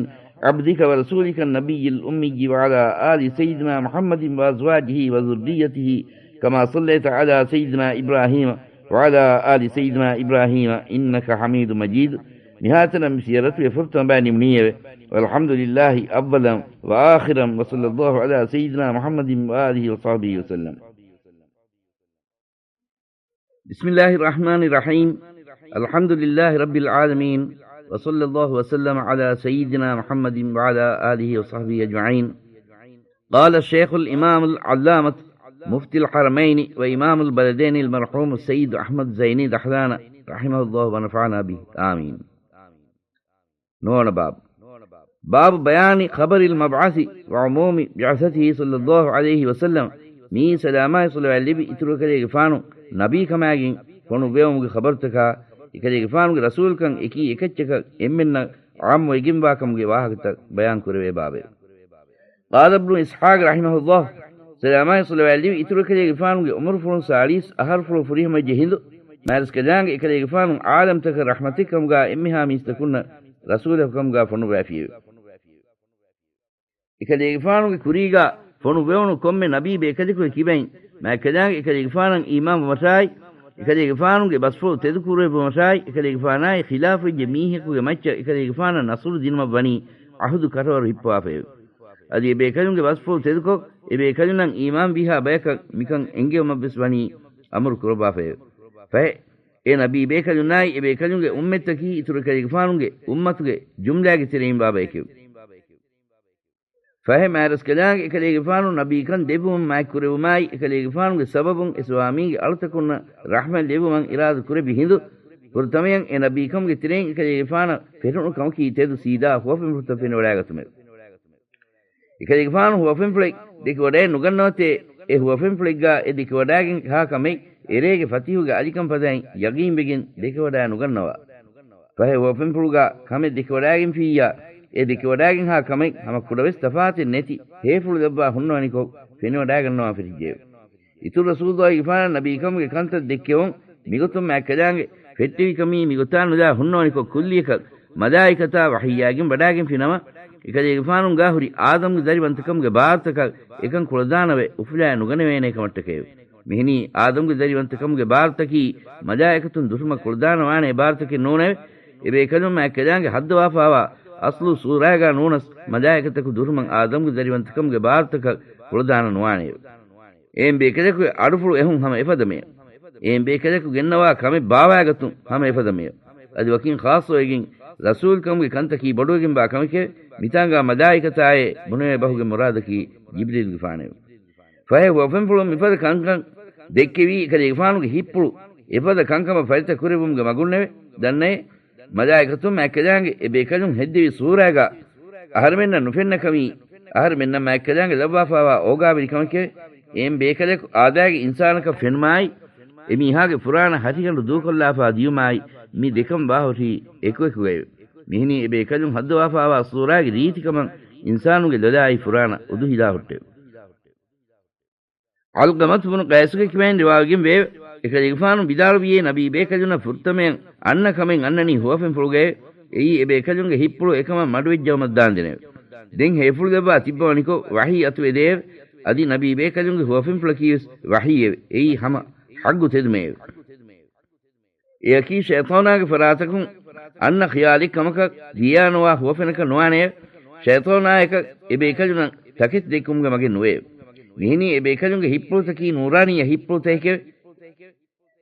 عبدك ورسولك النبي الأمي وعلى آل سيدنا محمد وأزواجه وذريته كما صليت على سيدنا إبراهيم وعلى آل سيدنا إبراهيم إنك حميد مجيد. މިހާތަނަށް މި ސިޔަރަތުގެ ފުރަތަމަ ބަޔަން ނިމުނީއެވެ. والحمد لله أولا وآخرا، وصلى الله على سيدنا محمد وآله وصحبه وسلم. بسم الله الرحمن الرحيم. الحمد لله رب العالمين، وصلى الله وسلم على سيدنا محمد وعلى آله وصحبه أجمعين. قال الشيخ الإمام العلامة مفتي الحرمين وإمام البلدين المرحوم السيد أحمد زيني دحلان رحمه الله ونفعنا به، آمين. ނުވަވަނަ ބާބު. باب بيان خبر المبعث وعموم بعثته صلى الله عليه وسلم. މިއީ ސަލާމާއި ޞަލަވާތް ލިބި އިތުރު އެކަލޭގެފާނު ނަބީކަމާގެން ފޮނުއްވެވުމުގެ ޚަބަރުތަކާ، އެކަލޭގެފާނުގެ ރަސޫލުކަން އެކީ އެކައްޗަކަށް އެންމެންނަށް ޢާއްމުވެގެންވާކަމުގެ ވާހަކަތައް ބަޔާން ކުރެވޭ ބާބެވެ. قال ابن إسحاق رحمه الله، ސަލާމާއި ޞަލަވާތް ލިބި އިތުރު އެކަލޭގެފާނުގެ ޢުމުރުފުޅުން ސާޅީސް އަހަރުފުޅު ފުރިހަމަވެއްޖެ ހިނދު، މާތްރަސްކަލާނގެ އެކަލޭގެފާނު ޢާލަމްތަކަށް ރަޙްމަތެއްކަމުގާ އެންމެހާ މީސްތަކުންނަށް ރަސޫލަކު ކަމުގާ ފޮނުއްވާފިއެވެ. އެކަލޭގެފާނުގެ ކުރީގާ ފޮނުއްވެވުނު ކޮންމެ ނަބީ ބޭކަލަކުގެ ކިބައިން މާތްކަލާނގެ އެކަލޭގެފާނަށް އީމާންވުމަށާއި، އެކަލޭގެފާނުގެ ބަސްފުޅު ތެދުކުރެއްވުމަށާއި، އެކަލޭގެފާނާއި ޚިލާފުވެއްޖެ މީހަކުގެ މައްޗަށް އެކަލޭގެފާނަށް ނަޞްރު ދިނުމަށް ވަނީ ޢަހުދު ކަށަވަރު ހިއްޕަވާފައެވެ. އަދި އެބޭކަލުންގެ ބަސްފުޅު ތެދުކޮށް، އެބޭކަލުންނަށް އީމާންވީހާ ބަޔަކަށް މިކަން އެންގެވުމަށްވެސް ވަނީ އަމުރު ކުރައްވާފައެވެ. ފަހެ، އެ ނަބީ ބޭކަލުންނާއި އެބޭކަލުންގެ އުއްމަތްތަކީ އިތުރު އެކަލޭގެފާނުގެ އުއްމަތުގެ ޖުމްލާގެ ތެރެއިން ވާ ބަޔެކެވެ. ފަހެ މާތްރަސްކަލާނގެ އެކަލޭގެފާނު ނަބީކަން ދެއްވުމުން މާތްކުރެވުމާއި، އެކަލޭގެފާނުގެ ސަބަބުން އެ ސަވާމީގެ އަޅުތަކުންނަށް ރަޙްމަތް ލެއްވުމަށް އިރާދަ ކުރެއްވި ހިނދު، ފުރަތަމަޔަށް އެ ނަބީކަމުގެ ތެރެއިން އެކަލޭގެފާނަށް ފެނުނު ކަމަކީ ތެދު ސީދާ ހުވަފެންފުޅުތައް ފެނިވަޑާގަތުމެވެ. އެކަލޭގެފާނު ހުވަފެންފުޅެއް ދެކެވަޑައެއް ނުގަންނަވަތޭ، އެ ހުވަފެންފުޅެއްގާ އެ ދެކެވަޑާގެން ހާ ކަމެއް އެރޭގެ ފަތިހުގެ އަލިކަން ފަދައިން ޔަގީންވެގެން ދެކެވަޑާ ނުގަންނަވާ. ފަހެ ހުވަފެންފުޅުގާ ކަމެއް ދެކެވަޑާގެންފިއްޔާ، އެ ދެކެވަޑާގެންހާ ކަމެއް ހަމަ ކުޑަވެސް ތަފާތެއް ނެތި ހޭފުޅު ލައްވާ ހުންނަވަނިކޮށް ފެނިވަޑާގަންނަވާފަ ހިޖެއެވެ. އިތުރު ރަސޫލުއްލާހިގެފާނަށް ނަބީކަމުގެ ކަންތައް ދެއްކެވުން މިގޮތުން މާތްކަލާނގެ ފެއްޓެވިކަމީ މިގޮތާ ނުލާ ހުންނަވަނިކޮށް ކުއްލިއަކަށް މަލާއިކަތާ ވަޙީއާގެން ވަޑާގެންފިނަމަ، އެކަލޭގެފާނުގާ ހުރި އާދަމްގެ ދަރިވަންތަކަމުގެ ބާރުތަކަށް އެކަން ކުޅަދާނަވެ އުފުލާ ނުގަނެވޭނޭ ކަމަށްޓަކައެވެ. މިހެނީ އާދަމްގެ ދަރިވަންތަކަމުގެ ބާރުތަކީ މަލާއިކަތުން ދުށުމަށް ކުޅަދާނަވާނޭ ބާރުތަކެއް ނޫނެވެ. އެބޭކަލުން މާތްކަލާނގެ ހައްދަވާފާވާ އަސްލު ސޫރާގާ ނޫނަސް މަލާއިކަތަކު ދުށުމަށް އާދަމްގެ ދަރިވަންތަކަމުގެ ބާރުތަކަށް ކުޅަދާނަ ނުވާނެއެވެ. އެހެން ބޭކަލަކުގެ އަޑުފުޅު އެހުން ހަމަ އެފަދަ މެޔަށް. އެހެން ބޭކަލަކު ގެންނަވާ ކަމެއް ބާވާގަތުން ހަމަ އެފަދަ މެޔަށް. އަދި ވަކިން ޚާއްޞަވެގެން ރަސޫލްކަމުގެ ކަންތަކީ ބޮޑުވެގެންވާ ކަމެކެވެ. މިތާނގާ މަލާއިކަތާއޭ ބުނެވޭ ބަހުގެ މުރާދަކީ ޖިބްރީލްގެފާނެވެ. ފަހެ ހުވަފެންފުޅުން މިފަދަ ކަންކަން ދެއްކެވީ އެކަލޭގެފާނުގެ ހިއްޕުޅު އެފަދަ ކަންކަމަށް ފަރިތަ ކުރެއްވުމުގެ މަގުންނެވެ. ދަންނައޭ، މަލާއިކަތުން މާތްކަލާނގެ އެ ބޭކަލުން ހެއްދެވި ސޫރާގާ އަހަރެމެންނަށް ނުފެންނަ ކަމީ، އަހަރެމެންނަށް މާތްކަލާނގެ ލައްވާފާވާ އޯގާވެރި ކަމެކެވެ. އެހެން ބޭކަލަކު އާދައިގެ އިންސާނަކަށް ފެނުމާއި، އެމީހާގެ ފުރާނަ ހަށިގަނޑު ދޫކޮށްލާފާ ދިޔުމާއި، މި ދެކަން ވާހުށީ އެކުއެކުގައެވެ. މިހެނީ އެ ބޭކަލުން ހައްދަވާފާވާ ސޫރާގެ ރީތިކަމަށް އިންސާނުގެ ލޮލާއި ފުރާނަ އުދުހިލާ ހުއްޓެވެ. ޢަލްޤަމަތު ބުނު ޤައިސުގެ ކިބައިން ރިވާވެގެން ވެއެވެ. އެކަލޭގެފާނު ވިދާޅުވިއޭ ނަބީ ބޭކަލުންނަށް ފުރަތަމަޔަށް އަންނަ ކަމެއް އަންނަނީ ހުވަފެންފުޅުގައެވެ. އެއީ އެ ބޭކަލުންގެ ހިއްޕުޅު އެކަމަށް މަޑުވެއްޖައުމަށް ދާންދެނެވެ. ދެން ހޭފުޅު ލައްވާ ތިއްބަވަނިކޮށް ވަޙީ އަތުވެދެއެވެ. އަދި ނަބީ ބޭކަލުންގެ ހުވަފެންފުޅަކީވެސް ވަޙީއެވެ. އެއީ ހަމަ ޙައްޤު ތެދުމެއެވެ. އެއަކީ ޝައިޠާނާގެ ފަރާތަކުން އަންނަ ޚިޔާލެއް ކަމަކަށް ދިޔާނުވާ ހުވަފެނަކަށް ނުވާނެއެވެ. ޝައިޠާނާއަކަށް އެ ބޭކަލުންނަށް ތަކެތި ދެއްކުމުގެ މަގެއް ނުވެއެވެ. މިހެނީ އެ ބޭކަލުންގެ ހިއްޕުޅުތަކީ ނޫރާނީ ހިއްޕުޅުތަކެކެވެ.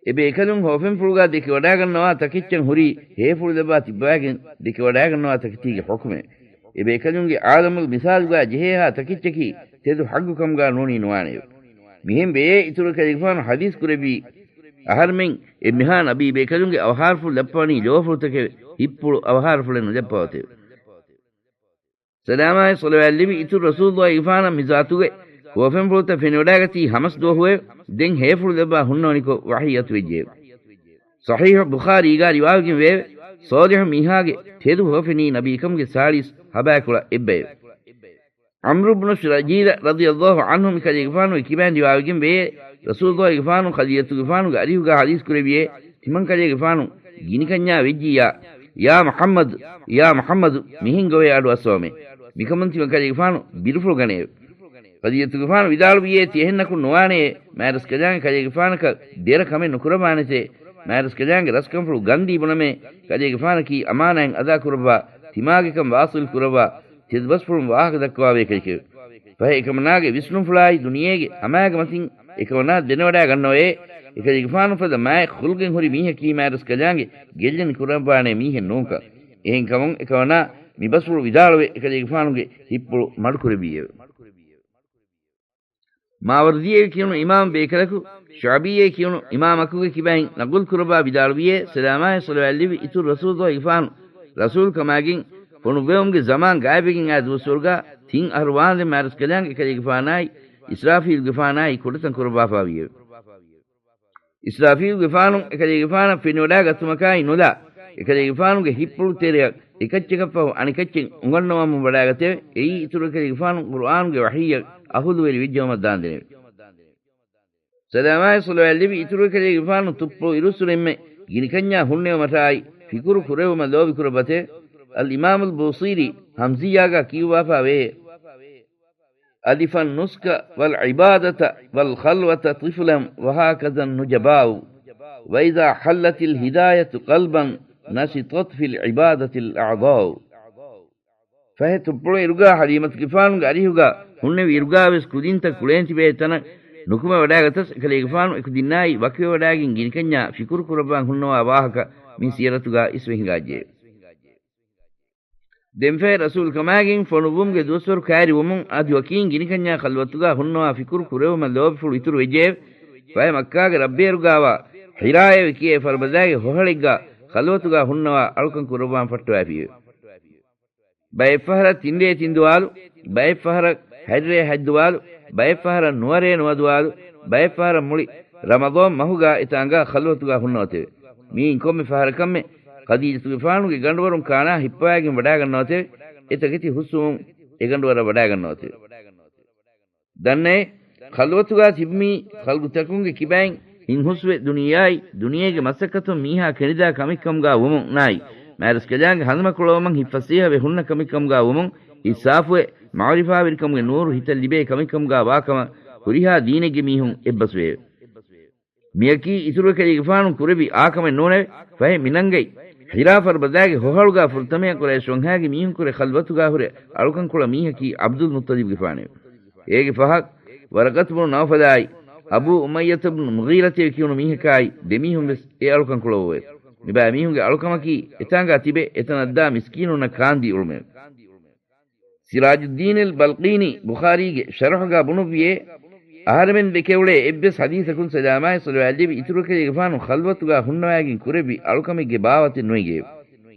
އެ ބޭކަލުން ހުވަފެންފުޅުގާ ދެކެވަޑާގަންނަވާ ތަކެއްޗަށް ހުރީ ހޭފުޅު ލައްވާ ތިއްބަވާގެން ދެކެވަޑާގަންނަވާ ތަކެތީގެ ޙުކުމެވެ. އެ ބޭކަލުންގެ ޢާލަމުލް މިސާލުގާ ޖެހޭހާ ތަކެއްޗަކީ ތެދު ޙައްޤު ކަމުގާ ނޫނީ ނުވާނެއެވެ. މިހެން ވެޔޭ އިތުރު އެކަލޭގެފާނު ޙަދީޘް ކުރެއްވީ، އަހަރުމެން އެންމެހާ ނަބީ ބޭކަލުންގެ އަވަހާރަފުޅު ލައްޕަވަނީ ލޯފުޅުތަކެވެ. ހިއްޕުޅު އަވަހާރަފުޅެއް ނުލައްޕަވަތެވެ. ސަލާމާއި ޞަލަވާތް ލިބި އިތުރު ރަސޫލުއްލާހިގެފާނަށް މި ޒާތުގެ ހުވަފެންފުޅުތައް ފެނިވަޑާގަތީ ހަމަސް ދުވަހުއެވެ. ދެން ހޭފުޅު ލައްވާ ހުންނަވަނިކޮށް ވަޙީ އަތުވެއްޖެއެވެ. ޞަޙީޙު ބުޚާރީގާ ރިވާވެގެން ވެއެވެ. ޞާލިޙު މީހާގެ ތެދު ހުވަފެނީ ނަބީކަމުގެ ސާޅީސް ހަބާކުޅަ އެއްބައެވެ. ޢަމްރު ބުނު ޝުރަޖީލަ ރަޟިޔައްލާހު ޢަންހު މިކަލޭގެފާނުގެ ކިބައިން ރިވާވެގެން ވެއޭ، ރަސޫލުއްލާހިގެފާނު ޚަދިޖަތުގެފާނުގެ އަރިހުގާ ޙަދީޘް ކުރެއްވިއޭ، ތިމަންކަލޭގެފާނު ގިނިކަންޏާ ވެއްޖިއްޔާ، ޔާ މުޙައްމަދު، ޔާ މުޙައްމަދު، މިހެން ގޮވޭ އަޑު އައްސަވަމޭ. މިކަމުން ތިމަންކަލޭގެފާނު ބިރުފުޅު ގަނެއެވެ. ޚަދިޖަތުގެފާނު ވިދާޅުވިއޭ، ތި އެހެންނަކުން ނުވާނެޔޭ، މާތްރަސްކަލާނގެ ކަލޭގެފާނަކަށް ދެރަ ކަމެއް ނުކުރައްވާނެތޭ. މާތްރަސްކަލާނގެ ރަސްކަންފުޅު ގަންދީ ބުނަމޭ، ކަލޭގެފާނަކީ އަމާނާތް އަދާކުރައްވާ، ތިމާގެކަން ވާސިލް ކުރައްވާ، ތެދުބަސްފުޅުން ވާހަކަ ދައްކަވާ ބޭކަލެކެވެ. ފަހެ އެކަމަނާގެ ވިސްނުންފުޅާއި ދުނިޔޭގެ ހަމާގެ މަތިން އެކަމަނާ ދެނެވަޑައިގަންނަވައޭ، އެކަލޭގެފާނު ފަދަ މާތް ޚުލްގެން ހުރި މީހަކީ މާތްރަސްކަލާނގެ ގެއްލެނި ކުރައްވާނޭ މީހެއް ނޫންކަން. އެހެންކަމުން އެކަމަނާ މި ބަސްފުޅު ވިދާޅުވެ، އެކަލޭގެފާނުގެ ހިތްޕުޅު މަޑުކުރެއްވިއެވެ. މާވަރްދީއޭ ކިޔުނު އިމާމް ބޭކަލަކު، ޝަޢުބީއޭ ކިޔުނު އިމާމަކުގެ ކިބައިން ނަގުލް ކުރައްވާ ވިދާޅުވިއޭ، ސަލާމާއި ޞަލަވާތްލެއްވި އިތުރު ރަސޫލުއްލާހިގެފާނު ރަސޫލުކަމާގެން ފޮނުއްވެވުމުގެ ޒަމާން ގާތްވެގެން އާ ދުވަސްވަރުގާ ތިން އަހަރު ވާންދެން މާތްރަސްކަލާނގެ އެކަލޭގެފާނާއި އިސްރާފީލުގެފާނާއި ކުޑަތަން ކުރައްވާފާވިއެވެ. އިސްރާފީލުގެފާނު އެކަލޭގެފާނަށް ފެނިވަޑާގަތުމަކާއި ނުލާ، އެކަލޭގެފާނުގެ ހިތްޕުޅު ތެރެއަށް އެކައްޗަކަށްފަހު އަނެކައްޗެއް އުނގަންނަވަމުން ވަޑާގަތެވެ. އެއީ އިތުރު އެކަލޭގެފާނު ޤުރުއާނުގެ ވަޙީއަށް އަހުލުވެރި ވެއްޖައުމަށް ދާންދެނެވެ. ސަލާމާއި ޞަލަވާތްލެއްވި އިތުރު އެކަލޭގެފާނު ތުއްޕުޅު އިރުއްސުރެންމެ ގިނިކަންޏާ ހުންނެވުމަށާއި ފިކުރު ކުރެވުމަށް ލޯބިކުރައްވަތެވެ. އަލްއިމާމުލް ބޫޞީރީ ހަމްޒިއްޔާގާ ކިޔުއްވާފާވޭ، ألف النسك والعبادة والخلوة طفلا وهكذا النجباء، وإذا حلت الهداية قلبا نشطت في العبادة الأعضاء. ފަހެ ތުއްޕުޅު އިރުގާ ޙަލީމަތުގެފާނުގެ އަރިހުގާ ހުންނެވި އިރުގާވެސް ކުދިންތައް ކުޅޭން ތިބޭ ތަނަށް ނުކުމެވަޑާގަތަސް، އެކަލޭގެފާނު އެކުދިންނާއި ވަކިވެވަޑާގެން ގިނިކަންޏާ ފިކުރު ކުރައްވާން ހުންނަވާ ވާހަކަ މި ސިޔަރަތުގާ އިސްވެ ހިނގާއްޖެ. ދެންފަހެ ރަސޫލުކަމާގެން ފޮނުއްވުމުގެ ދުވަސްވަރު ކައިރިވުމުން އަދި ވަކީން ގިނިކަންޏާ ޚަލްވަތުގާ ހުންނަވާ ފިކުރު ކުރެވުމަށް ލޯބިފުޅު އިތުރު ވެއްޖެއެވެ. ފަހެ މައްކާގެ ރައްބޭރުގާވާ ޙިރާއޭވެ ކިޔޭ ފަރުބަދާގެ ހޮހަޅެއްގާ ޚަލްވަތުގާ ހުންނަވާ އަޅުކަން ކުރައްވާން ފައްޓަވައިފިއެވެ. ބައެއްފަހަރަށް ތިންރޭ ތިންދުވާލު، ބައެއްފަހަރަށް ހަތްރޭ ހަތްދުވާލު، ބައެއްފަހަރަށް ނުވަރޭ ނުވަދުވާލު، ބައެއްފަހަރަށް މުޅި ރަމަޟާން މަހުގާ އެތާނގާ ޚަލްވަތުގާ ހުންނަވަތެވެ. މިއިން ކޮންމެ ފަހަރަކަށްމެ ޚަދީޖަތުގެފާނުގެ ގަނޑުވަރުން ކާނާ ހިއްޕަވައިގެން ވަޑާގަންނަވަތެވެ. އެތަކެތި ހުސްވުމުން އެގަނޑުވަރަށް ވަޑާގަންނަވަތެވެ. ދަންނައޭ، ޚަލްވަތުގާ ތިބުމީ ޚަލްޤުތަކުންގެ ކިބައިން ހިންހުސްވެ ދުނިޔެއާއި ދުނިޔޭގެ މަސައްކަތުން މީހާ ކެނޑިދާ ކަމެއްކަމުގާ ވުމުންނާއި، މާތްރަސްކަލާނގެ ހަނދުމަކޮޅުވުމަށް ހިތްފަސޭހަވެ ހުންނަ ކަމެއްކަމުގާ ވުމުން، ހިތްސާފުވެ، މަޢުރިފާވެރިކަމުގެ ނޫރު ހިތަށް ލިބޭ ކަމެއްކަމުގާ ވާކަމަށް ހުރިހާ ދީނެއްގެ މީހުން އެއްބަސްވެއެވެ. މިޔަކީ އިތުރު އެކަލޭގެފާނު ކުރެއްވި އާކަމެއް ނޫނެވެ. ފަހެ މިނަންގައި ޙިރާ ފަރުބަދާގެ ހޮހަޅުގާ ފުރަތަމަޔަށް ޤުރައިޝް ވަންހާގެ މީހުންކުރެ ޚަލްވަތުގާ ހުރެ އަޅުކަންކުޅަ މީހަކީ ޢަބްދުލް މުއްޠަލިބްގެފާނެވެ. އޭގެ ފަހަށް ވަރަޤަތު ބުނު ނައުފަލާއި، އަބޫ އުމައްޔަތު ބުނު މުޣީރަތޭ ކިޔުނު މީހަކާއި، ދެމީހުން ވެސް އެ އަޅުކަންކުޅަވެއެވެ. މިބައިމީހުންގެ އަޅުކަމަކީ އެތާނގާ ތިބެ އެތަނަށްދާ މިސްކީނުންނަށް ކާންދީ އުޅުމެވެ. ސިރާޖުއްދީނުލް ބަލްޤީނީ ބުޚާރީގެ ޝަރަޙުގާ ބުނުއްވިއޭ، އަހަރެމެން ދެކެއުޅޭ އެއްވެސް ޙަދީޘަކުން ސަލާމާއި ޞަލަވާތްލެއްވި އިތުރު އެކަލޭގެފާނު ޚަލްވަތުގާ ހުންނަވައިގެން ކުރެއްވި އަޅުކަމެއްގެ ބާވަތެއް ނުއެނގެއެވެ.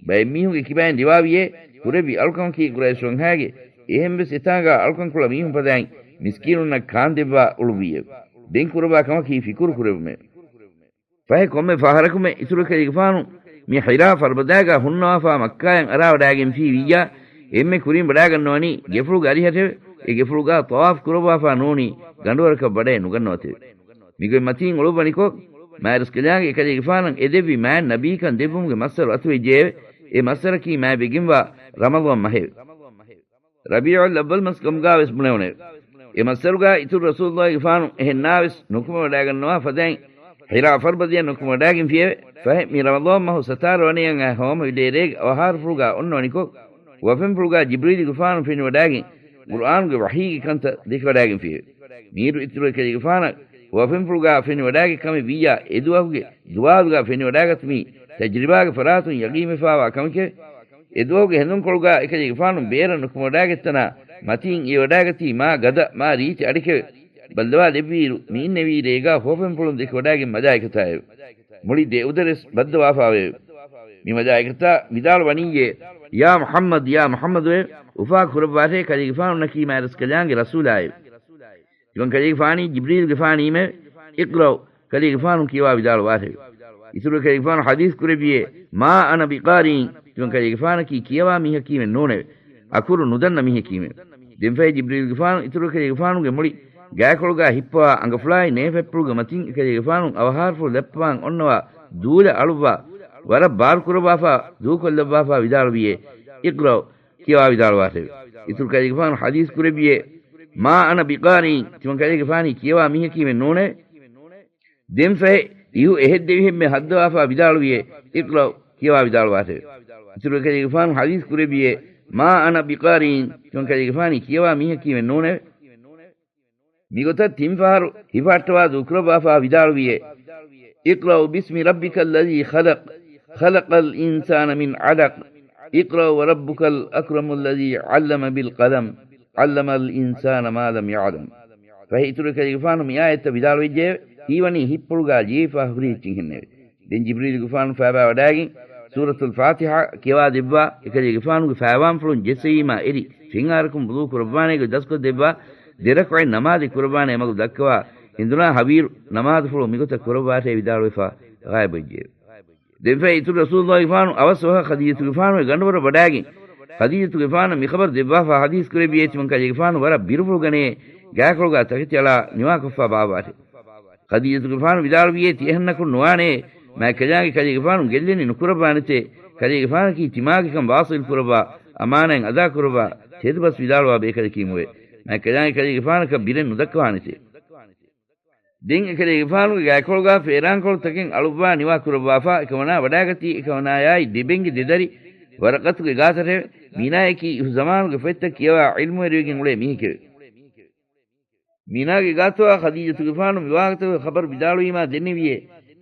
ބައެއް މީހުންގެ ކިބައިން ރިވާވިއޭ، ކުރެއްވި އަޅުކަމަކީ ޤުރައިޝް ވަންހާގެ އެހެންވެސް އެތާނގާ އަޅުކަންކުޅަ މީހުން ފަދައިން މިސްކީނުންނަށް ކާންދެއްވާ އުޅުއްވިއެވެ. ދެން ކުރައްވާ ކަމަކީ ފިކުރު ކުރެއްވުމެވެ. ފަހެ ކޮންމެ ފަހަރަކުމެ އިތުރު އެކަލޭގެފާނު މި ޙިރާ ފަރުބަދާގާ ހުންނަވާފާ މައްކާޔަށް އަރާވަޑާގެންފީ ވިއްޔާ، އެންމެ ކުރިން ވަޑާގަންނަވަނީ ގެފުޅުގެ އަރިހަށެވެ. އެ ގެފުޅުގާ ޠަވާފު ކުރައްވާފާ ނޫނީ ގަނޑުވަރަކަށް ވަޑައެއް ނުގަންނަވަތެވެ. މިގޮތް މަތީން އުޅުއްވަނިކޮށް، މާތްރަސްކަލާނގެ އެކަލޭގެފާނަށް އެދެއްވި މާތް ނަބީކަން ދެއްވުމުގެ މައްސަރު އަތުވެއްޖެއެވެ. އެ މައްސަރަކީ މާތްވެގެންވާ ރަމަޟާން މަހެވެ. ރަބީޢުލް އައްވަލް މަސް ކަމުގާވެސް ބުނެވުނެވެ. އެ މައްސަރުގާ އިތުރު ރަސޫލުއްލާހިގެފާނު އެހެންނާވެސް ނުކުމެވަޑާގަންނަވާ ފަދައިން ޙިރާ ފަރުބަދަޔަށް ނުކުމެވަޑާގެންފިއެވެ. ފަހެ މި ރަމަޟާން މަހު ސަތާރަ ވަނަޔަށް އައި ހަވަމަވި ލޭރޭގެ އަވަހާރަފުޅުގާ އޮންނަވަނިކޮށް، ހުވަފެންފުޅުގާ ޖިބްރީލުގެފާނު ފެނިވަޑާގެން ޤުރުއާނުގެ ވަޙީގެ ކަންތައް ދެކިވަޑާގެންފިއެވެ. މީރު އިތުރު އެކަލޭގެފާނަށް ހުވަފެންފުޅުގާ ފެނިވަޑާގެ ކަމެއް ވިއްޔާ، އެ ދުވަހުގެ ދުވާލުގާ ފެނިވަޑާގަތުމީ ތަޖްރިބާގެ ފަރާތުން ޔަގީންވެފާވާ ކަމެކެވެ. އެ ދުވަހުގެ ހެނދުންކޮޅުގާ އެކަލޭގެފާނު ބޭރަށް ނުކުމެވަޑާގަތްތަނާ މަތީން އިވެވަޑާގަތީ މާ ގަދަ، މާ ރީތި އަޑެކެވެ. ބައްލަވާލެއްވިއިރު، މި އިންނެވީ ރޭގާ ހުވަފެންފުޅުން ދެކިވަޑާގެން މަލާއިކަތާއެވެ. މުޅި ދެ އުދަރެސް ބައްދަވާފާވެއެވެ. މި މަލާއިކަތާ ވިދާޅުވަނީއޭ، "ޔާ މުޙައްމަދު، ޔާ މުޙައްމަދުއޭ، އުފާ ކުރައްވާށޭ، ކަލޭގެފާނުންނަކީ މާތްރަސްކަލާނގެ ރަސޫލާއެވެ." ތިމަން ކަލޭގެފާނީ ޖިބްރީލުގެފާނީމެވެ. "އިޤްރައު، ކަލޭގެފާނު ކިޔަވާ ވިދާޅުވާށެވެ." އިތުރު ކަލޭގެފާނު ޙަދީޘް ކުރެއްވިއޭ، "މާ އަނަ ބިޤާރިއިން، ތިމަން ކަލޭގެފާނަކީ ކިޔަވާ މީހަކީމެއް ނޫނެވެ. އަކުރު ނުދަންނަ މީހަކީމެވެ." ދެންފަހެ ޖިބްރީލުގެފާނު އިތުރު ކަލޭގެފާނުގެ މުޅި ގާތްކޮޅުގާ ހިއްޕަވާ އަނގަފުޅާއި ނޭފަތްޕުޅުގެ މަތިން އެކަލޭގެފާނު އަވަހާރަފުޅު ލައްޕަވާން އޮންނަވާ ދޫލަ އަޅުއްވާ ވަރަށް ބާރުކުރައްވާފާ ދޫކޮށްލައްވާފާ ވިދާޅުވިއޭ، "އިޤްރައު، ކިޔަވާ ވިދާޅުވާށެވެ." އިތުރު ކަލޭގެފާނު ޙަދީޘް ކުރެއްވިއޭ، "މާ އަނަ ބިޤާރިއިން، ތިމަން ކަލޭގެފާނީ ކިޔަވާ މީހަކީމެއް ނޫނެވެ." ދެންފަހެ އިހު އެހެއްދެވިހެންމެ ހައްދަވާފާ ވިދާޅުވިއޭ، "اقرأوا، ކިޔަވާ" ވިދާޅުވާށެވެ. އިތުރު ކަލޭގެފާނު ޙަދީޘް ކުރެއްވިއޭ، "ما أنا بقارئ، ތިމަން ކަލޭގެފާނީ ކިޔަވާ މީހަކީމެއް ނޫނެވެ." މިގޮތަށް ތިން ފަހަރު ހިފަހައްޓަވާ ދޫކުރައްވާފާ ވިދާޅުވިއޭ، "اقرأوا باسم ربك الذي خلق، خلق الإنسان من علق، اقرأ وربك الأكرم الذي علم بالقلم، علم الإنسان ما لم يعلم." ފަހެ އިތުރު ކަލޭގެފާނު މި އާޔަތްތައް ވިދާޅުވެއްޖެއެވެ. ހީވަނީ ހިތްޕުޅުގާ ލިޔެފާ ހުރި އެއްޗިން ހެންނެވެ. ދެން ޖިބްރީލުގެފާނު ފައިބާ ވަޑާގެން ސޫރަތުލް ފާތިޙާ ކިޔަވާ ދެއްވާ، އެކަލޭގެފާނުގެ ފައިވާންފުޅުން ޖެއްސެވީމާ އެރި، ފެންއާރަކުން ވުޟޫ ކުރައްވާނޭގޮތް ދަސްކޮށް ދެއްވާ، ދެ ރަކުޢަތް ނަމާދެއް ކުރައްވާނޭ މަގު ދައްކަވާ، ހެނދުނާ ހަވީރު ނަމާދުފުޅު މިގޮތަށް ކުރައްވާށޭ ވިދާޅުވެފާ ޣާއިބުވެއްޖެއެވެ. ދެންފަހެ އިތުރު ރަސޫލުއްލާހިގެފާނު އަވަސް ވަހަށް ޚަދީޖަތުގެފާނުގެ ގަނޑުވަރަށް ވަޑާގެން، ޚަދީޖަތުގެފާނަށް މި ޚަބަރު ދެއްވާފާ ޙަދީޘް ކުރެއްވިއޭ، ތިމަން ކަލޭގެފާނު ވަރަށް ބިރުފުޅު ގަނޭ، ގާކޮޅުގާ ތަކެތި އަޅާ ނިވާކޮށްފާ ބާއްވާށޭ. ޚަދީޖަތުގެފާނު ވިދާޅުވިއޭ، ތި އެހެންނަކުން ނުވާނެޔޭ، މާތްކަލާނގެ ކަލޭގެފާނު ގެއްލެނީ ނުކުރައްވާނެތޭ، ކަލޭގެފާނަކީ ތިމާގެކަން ވާޞިލް ކުރައްވާ، އަމާނާތް އަދާކުރައްވާ، ތެދުބަސް ވިދާޅުވާ ބޭކަލަކީމުވެ. މާތްކަލާނގެ ކަލޭގެފާނަކަށް ބިރެއް ނުދައްކަވާނެތޭ. ދެން އެކަލޭގެފާނުގެ ގާތްކޮޅުގާ ފޭރާންކޮޅުތަކެއް އަޅުއްވާ ނިވާ ކުރައްވާފާ، އެކަމަނާ ވަޑާގަތީ، އެކަމަނާޔާއި ދެބެންގެ ދެދަރި ވަރަޤަތުގެ ގާތަށެވެ. މީނާޔަކީ އިހު ޒަމާނުގެ ފޮތްތައް ކިޔަވާ ޢިލްމުވެރިވެގެން އުޅޭ މީހެކެވެ. މީނާގެ ގާތުއާ ޚަދީޖަތުގެފާނު މިވާހަކަތަކުގެ ޚަބަރު ވިދާޅުވީމާ ދެންނެވިއޭ،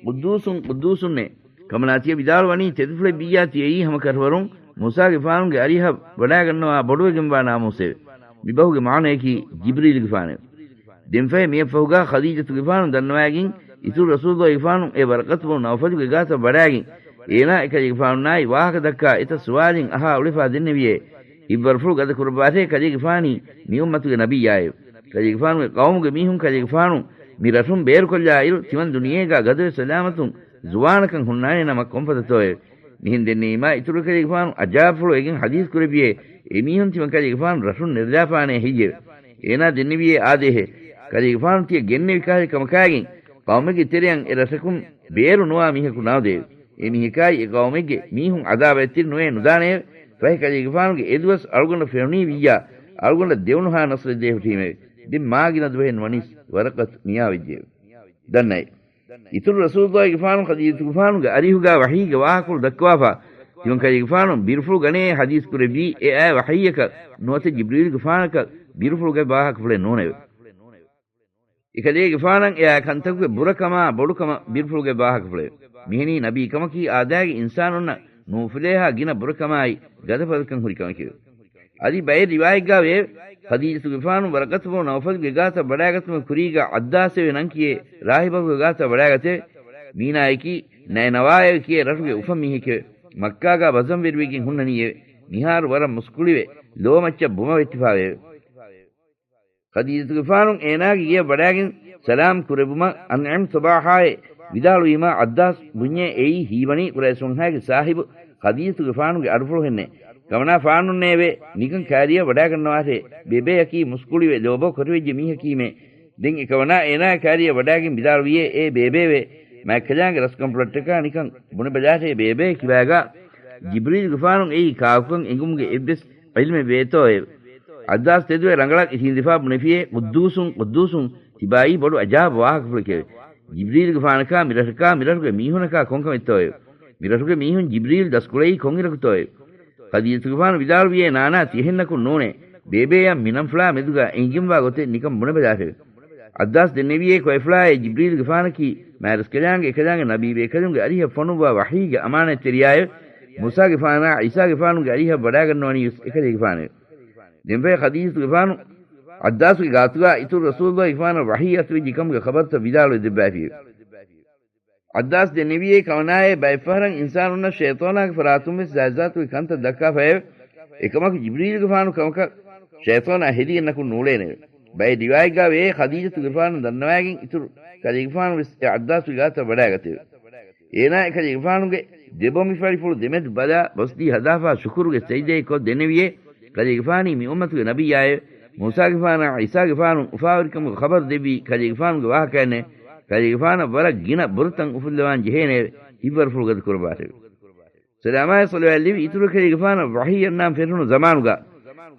"ޤުއްދޫސުން، ޤުއްދޫސުންނޭ." ކަމަނާ ތިޔަ ވިދާޅުވަނީ ތެދުފުޅެއް ވިއްޔާ ތިޔައީ ހަމަ ކަށަވަރުން މޫސާގެފާނުގެ އަރިހަށް ވަޑާގަންނަވާ ބޮޑުވެގެންވާ ނާމޫސެވެ. މިބަހުގެ މާނަޔަކީ ޖިބްރީލުގެފާނެވެ. ދެންފަހެ މިއަށްފަހުގާ ޚަދީޖަތުގެފާނު ދަންނަވައިގެން އިތުރު ރަސޫލުއްލާހިގެފާނު އެ ވަރަޤަތު ބުނު ނައުފަލުގެ ގާތަށް ވަޑާގެން އޭނާ އެކަލޭގެފާނުންނާއި ވާހަކަ ދައްކާ އެތައް ސުވާލެއް އަހާ އުޅެފާ ދެންނެވިއޭ، ހިތްވަރުފުޅު ގަދަ ކުރައްވާށޭ، ކަލޭގެފާނީ މި އުއްމަތުގެ ނަބިއްޔާއެވެ. ކަލޭގެފާނުގެ ޤައުމުގެ މީހުން ކަލޭގެފާނު މި ރަށުން ބޭރުކޮށްލާއިރު، ތިމަން ދުނިޔޭގާ ގަދަވެ ސަލާމަތުން ޒުވާނަކަން ހުންނާނޭ ނަމަ ކޮންފަދަތޯއެވެ. މިހެން ދެންނެވީމާ އިތުރު ކަލޭގެފާނު އަޖާބްފުޅު ވެގެން ޙަދީޘް ކުރެއްވިއޭ، އެމީހުން ތިމަން ކަލޭގެފާނު ރަށުން ނެރެލާފާނޭ ހެއްޔެވެ؟ އޭނާ ދެންނެވިއޭ އާދޭހޭ. ކަލޭގެފާނު ތިޔަ ގެންނެވި ކަހަލަ ކަމަކާގެން ޤައުމެއްގެ ތެރެއަށް އެ ރަށަކުން ބޭރު ނުވާ މީހަކު ނާދޭވެ. އެ މީހަކާއި އެ ޤައުމެއްގެ މީހުން ޢަޛާބަށް އެއްތިރި ނުވޭ ނުދާނެއެވެ. ފަހެ ކަލޭގެފާނުގެ އެދުވަސް އަޅުގަނޑަށް ފެނުނީ ވިއްޔާ، އަޅުގަނޑަށް ދެވުނުހާ ނަޞްރެއް ދޭ ހުށީމެވެ. ދެން މާ ގިނަ ދުވަހެއް ނުވަނީސް ވަރަޤަތު ނިޔާވެއްޖެއެވެ. ދަންނައެވެ. އިތުރު ރަސޫލުއްލާހިގެފާނު ޚަދީޖަތުގެފާނުގެ އަރިހުގާ ވަޙީގެ ވާހަކަފުޅު ދައްކަވާފާ، ތިމަން ކަލޭގެފާނު ބިރުފުޅު ގަނޭ ޙަދީޘް ކުރެއްވީ، އެއާ ވަޙީއަކަށް ނުވަތަ ޖިބްރީލުގެފާނަކަށް ބިރުފުޅުގެ ވާހަކަފުޅެއް ނޫނެވެ. އެކަލޭގެފާނަށް އެއާ ކަންތަކުގެ ބުރަކަމާ ބޮޑުކަމަށް ބިރުފުޅުގެ ވާހަކަފުޅެވެ. މިހެނީ ނަބީކަމަކީ އާދައިގެ އިންސާނުންނަށް ނޫފުލޭހާ ގިނަ ބުރަކަމާއި ގަދަފަދަކަން ހުރި ކަމެކެވެ. އަދި ބައެއް ރިވާޔަތްގާ ވެއެވެ. ޚަދީޖަތުގެފާނު ވަރަޤަތު ބުނު ނައުފަލުގެ ގާތަށް ވަޑާގަތުމަށް ކުރީގާ ޢައްދާސް އޭ ނަން ކިޔޭ ރާހިބަކުގެ ގާތަށް ވަޑާގަތެވެ. މީނާޔަކީ ނައިނަވާއޭ ކިޔޭ ރަށުގެ އުފަން މީހެކެވެ. މައްކާގާ ބަޒަންވެރިވެގެން ހުންނަނީއެވެ. މިހާރު ވަރަށް މުސްކުޅިވެ، ލޯމައްޗަށް ބުމަ ވެއްޓިފާވެއެވެ. ޚަދީޖަތުގެފާނު އޭނާގެ ގެޔަށް ވަޑާގެން ސަލާމް ކުރެއްވުމަށް އަންޢިމް ޞަބާޙާއޭ ވިދާޅުވީމާ، ޢައްދާސް ބުންޏޭ އެއީ ހީވަނީ ޤުރައިޝް ވަންހާގެ ސާހިބު ޚަދީޖަތުގެފާނުގެ އަޑުފުޅު ހެންނޭ. ކަމަނާ ފާނުންނޭވެ! ނިކަން ކާރިއަށް ވަޑާގަންނަވާށޭ. ބޭބެއަކީ މުސްކުޅިވެ ލޯބޯ ކޮޓަރިވެއްޖެ މީހަކީމޭ. ދެން އެކަމަނާ އޭނާ ކާރިއަށް ވަޑާގެން ވިދާޅުވިއޭ، އޭ ބޭބޭވެ! މާތްކަލާނގެ ރަސްކަންފުޅަށްޓަކާ ނިކަން ބުނެބަލާށޭ ބޭބޭ ކިބާގާ ޖިބްރީލުގެފާނު އެއީ ކާކުކަން އެނގުމުގެ އެއްވެސް ޢިލްމެއް ވޭތޯއެވެ. ޢައްދާސް ތެދުވެ ރަނގަޅަށް އިށީނދިފާ ބުނެފިއޭ، ޤުއްދޫސުން، ޤުއްދޫސުން، ތިބާއީ ބޮޑު ޢަޖާބު ވާހަކަފުޅެކެވެ. ޖިބްރީލުގެފާނަކާ މިރަށަކާ މިރަށުގެ މީހުނަކާ ކޮންކަމެއްތޯއެވެ؟ މިރަށުގެ މީހުން ޖިބްރީލް ދަސްކުޅައީ ކޮންއިރަކުތޯއެވެ؟ ޚަދީޖަތުގެފާނު ވިދާޅުވިއޭ، ނާނާ، ތިއެހެންނަކުން ނޫނޭ. ބޭބޭއަށް މިނަންފުޅާ މެދުގަ އެނގިގެންވާ ގޮތެއް ނިކަން ބުނެބަލާށެވެ. ޢައްދާސް ދެންނެވިއޭ، ކޮއެފުޅާއޭ ޖިބްރީލުގެފާނަކީ މާތްރަސްކަލާނގެ އެކަލާނގެ ނަބީވެރިކަލުންގެ އަރިހަށް ފޮނުއްވާ ވަޙީގެ އަމާނަތްތެރިޔާއެވެ. މޫސާގެފާނާ ޢީސާގެފާނުގެ އަރިހަށް ވަޑާގަންނަވަނީވެސް އެކަލޭގެފާނެވެ. ދެންފަހެ ޚަދީޖަތުގެފާނު ޢައްދާސްގެ ގާތުގާ އިތުރު ރަސޫލުއްލާހިގެފާނަށް ވަޙީ އަތުވެއްޖެ ކަމުގެ ޚަބަރުތައް ވިދާޅުވެ ދެއްވައިފިއެވެ. ޢައްދާސް ދެންނެވިއޭ، ކަމަނާއޭ ބައެއްފަހަރަށް އިންސާނުންނަށް ޝައިޠާނާގެ ފަރާތުންވެސް ޒާތްޒާތުގެ ކަންތައް ދައްކާފައެވެ. އެކަމަކު ޖިބްރީލުގެފާނު ކަމަކަށް ޝައިޠާނާ ހެދިގެންނަކުން ނޫޅޭނެވެ. ބައެއް ރިވާޔަތްގާ ވެއޭ، ޚަދީޖަތުގެފާނު ދަންނަވައިގެން އިތުރު ކަލޭގެފާނުވެސް އެ ޢައްދާސްގެ ގާތަށް ވަޑާގަތެވެ. އޭނާ އެކަލޭގެފާނުގެ ދެބޮނބިފަޅިފުޅު ދެމެދު ބަލާ ބޮސްދީ ހަދާފާ ޝުކުރުގެ ސަޖިދައެއް ކޮށް ދެންނެވިއޭ، ކަލޭގެފާނީ މި އުއްމަތުގެ ނަބިއްޔާއެވެ. މޫސާގެފާނާ ޢީސާގެފާނު އުފާވެރިކަމުގެ ޚަބަރު ދެއްވީ ކަލޭގެފާނުގެ ވާހަކައެއްނެވެ. ކަލޭގެފާނަށް ވަރަށް ގިނަ ބުރަތައް އުފުއްލަވާން ޖެހޭނެއެވެ. ހިތްވަރުފުޅު ގަދަ ކުރައްވާށެވެ. ސަލާމާއި ޞަލަވާތް ލެއްވި އިތުރު ކަލޭގެފާނަށް ވަޙީ އަންނާން ފެށުނު ޒަމާނުގަ،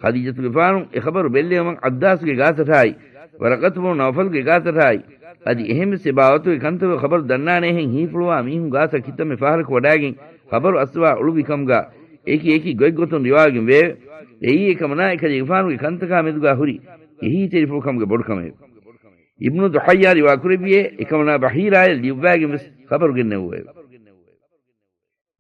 ޚަދީޖަތުގެފާނު އެ ޚަބަރު ބެއްލެވުމަށް ޢައްދާސްގެ ގާތަށާއި، ވަރަޤަތު ބުނު ނައުފަލްގެ ގާތަށާއި، އަދި އެހެންވެސް އެ ބާވަތުގެ ކަންތައް ޚަބަރު ދަންނާނޭހެން ހީފުޅުވާ މީހުން ގާތަށް ކިތަންމެ ފަހަރަކު ވަޑާގެން ޚަބަރު އައްސަވާ އުޅުއްވި ކަމުގަ އެކި އެކި ގޮތްގޮތުން ރިވާވެގެން ވެއެވެ. އެއީ އެކަމަނާ އެކަލޭގެފާނުގެ ކަންތަކާ މެދުގަ ހުރި އެހީތެރިފުޅު ކަމުގެ ބޮޑުކަމެވެ. އިބްނު ދުޙައްޔާ ރިވާކުރެއްވިއޭ، އެކަމަނާ ބަހީރާޔަށް ލިޔުއްވާގެން ވެސް ޚަބަރު ގެންނެވުއެވެ.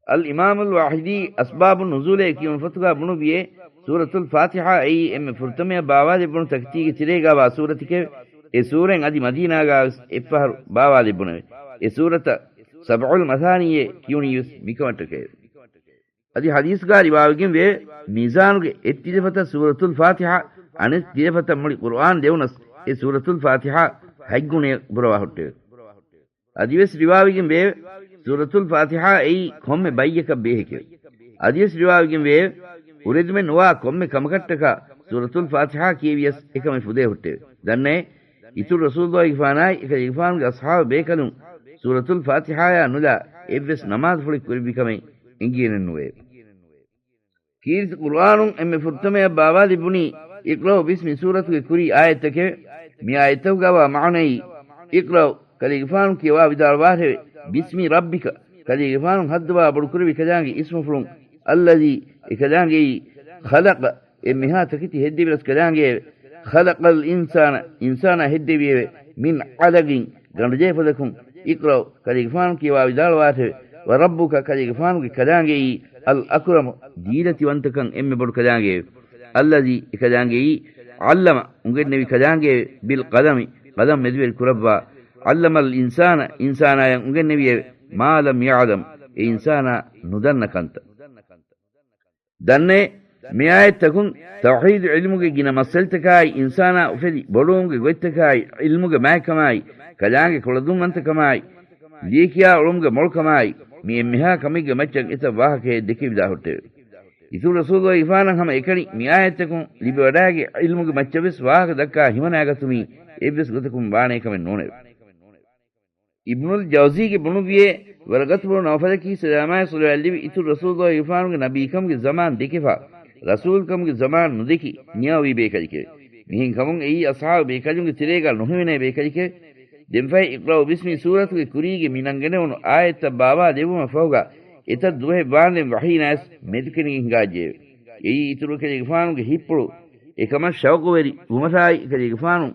އަލް އިމާމުލް ވާހިދީ އަސްބާބު ނުޒޫލޭ ކިޔުނު ފޮތުގަ ބުނުއްވިއޭ، ސޫރަތުލް ފާތިޙާ އެއީ އެންމެ ފުރަތަމަޔަށް ބާވާލެއްވުނު ތަކެތީގެ ތެރޭގަވާ ސޫރަތެކެވެ. އެ ސޫރަތް އަދި މަދީނާގަވެސް އެއްފަހަރު ބާވާލެއްވުނެވެ. އެ ސޫރަތަށް ސަބްޢުލް މަޘާނީއޭ ކިޔުނީވެސް މިކަމަށްޓަކައެވެ. އަދި ޙަދީޘްގަ ރިވާވެގެން ވެއެވެ. މީޒާނުގެ އެއް ތިލަފަތަށް ސޫރަތުލް ފާތިޙާ، އަނެއް ތިލަފަތަށް މުޅި ޤުރުއާން ދެވުނަސް، އެ ސޫރަތުލް ފާތިޙާ ހަތް ގުނައެއް ބުރަވާ ހުއްޓެވެ. އަދިވެސް ރިވާވެގެން ވެއެވެ. ސޫރަތުލް ފާތިޙާ އެއީ ކޮންމެ ބައްޔަކަށް ބޭހެކެވެ. އަދިވެސް ރިވާވެގެން ވެއެވެ. އުރެދުމެއް ނުވާ ކޮންމެ ކަމަކަށްޓަކާ ސޫރަތުލް ފާތިޙާ ކިޔެވިޔަސް އެކަމެއް ފުދޭ ހުއްޓެވެ. ދަންނައޭ، އިތުރު ރަސޫލުއްލާހިގެފާނާއި އެކަލޭގެފާނުގެ އަޞްޙާބު ބޭކަލުން ސޫރަތުލް ފާތިޙާޔާ ނުލާ އެއްވެސް ނަމާދުފުޅެއް ކުރެއްވި ކަމެއް އެނގިގެނެއްނުވެއެވެ. ކީރިތި ޤުރުއާނުން އެންމެ ފުރަތަމަޔަށް ބާވާލެއްވުނީ އިޤްރައު ބިސްމި ސޫރަތުގެ ކުރީ އާޔަތްތަކެވެ. މި އާޔަތްތަކުގަވާ މާނައީ، އިޤްރައު، ކަލޭގެފާނު ކިޔަވާ ވިދާޅުވާށެވެ. ބިސްމި ރައްބިކަ، ކަލޭގެފާނު ހައްދަވާ ބޮޑުކުރެއްވި ކަލާނގެ އިސްމުފުޅުން، އައްލަޒީ، އެ ކަލާނގެއީ، ޚަލަޤަ، އެންމެހާ ތަކެތި ހެއްދެވި ރަސްކަލާނގެއެވެ. ޚަލަޤަލް އިންސާނަ، އިންސާނާ ހެއްދެވިއެވެ. މިން ޢަލަޤިން، ގަނޑުޖެހިފަދަކުން. އިޤްރައު، ކަލޭގެފާނު ކިޔަވާ ވިދާޅުވާށެވެ. ވަރައްބުކަ، ކަލޭގެފާނުގެ ކަލާނގެއީ، އަލް އަކްރަމު، ދީލަތިވަންތަކަން އެންމެ ބޮޑު ކަލާނގެއެވެ. އައްލަޒީ، އެ ކަލާނގެއީ، ޢައްލަމަ، އުނގެންނެވި ކަލާނގެއެވެ. ބިލް ޤަލަމި، ޤަލަމް މެދުވެރި ކުރައްވާ. ޢައްލަމަލް އިންސާނަ، އިންސާނާޔަށް އުނގެންނެވިއެވެ. މާ ލަމް ޔަޢްލަމް، އެ އިންސާނާ ނުދަންނަ ކަންތައް. ދަންނައޭ، މި އާޔަތްތަކުން ތައުޙީދު ޢިލްމުގެ ގިނަ މައްސަލަތަކާއި، އިންސާނާ އުފެދި ބޮޑުވުމުގެ ގޮތްތަކާއި، ޢިލްމުގެ މާތްކަމާއި، ކަލާނގެ ކުޅަދުންވަންތަކަމާއި، ލިޔެކިޔާ އުޅުމުގެ މޮޅުކަމާއި، މި އެންމެހާ ކަމެއްގެ މައްޗަށް އެތައް ވާހަކައެއް ދެކެވިދާ ހުއްޓެވެ. އިތުރު ރަސޫލުއްލާހިގެފާނަށް ހަމަ އެކަނި މި އާޔަތްތަކުން ލިބިވަޑާގެ ޢިލްމުގެ މައްޗަށްވެސް ވާހަކަ ދައްކާ ހިމަނާގަތުމީ އެއްވެސް ގޮތަކުން ވާނޭ ކަމެއް ނޫނެވެ. އިބްނުލް ޖައުޒީގެ ބުނުއްވިއޭ، ވަރަޤަތު ބުނު ނައުފަލަކީ ސަލާމާއި ޞަލަވާތް ލެއްވި އިތުރު ރަސޫލުއްލާހިގެފާނުގެ ނަބީކަމުގެ ޒަމާން ދެކެފާ، ރަސޫލުކަމުގެ ޒަމާން ނުދެކި ނިޔަވަވީ ބޭކަލެކެވެ. މިހެން ކަމުން އެއީ އަޞްޙާބު ބޭކަލުންގެ ތެރޭގަ ނުހެވެނޭ ބޭކަލެކެވެ. ދެންފަހެ އިޤްރައު ބިސްމި ސޫރަތުގެ ކުރީގެ މި ނަންގަނެވުނު އާޔަތްތައް ބާވާލެއްވުމަށް ފަހުގަ އެތައް ދުވަހެއް ވާންދެން ވަޙީ ނަޔަސް މެދުކެނިގެން ހިނގާއްޖެއެވެ. އެއީ އިތުރު ކަލޭގެފާނުގެ ހިތްޕުޅު އެކަމަށް ޝައުޤުވެރި ވުމަށާއި، ކަލޭގެފާނު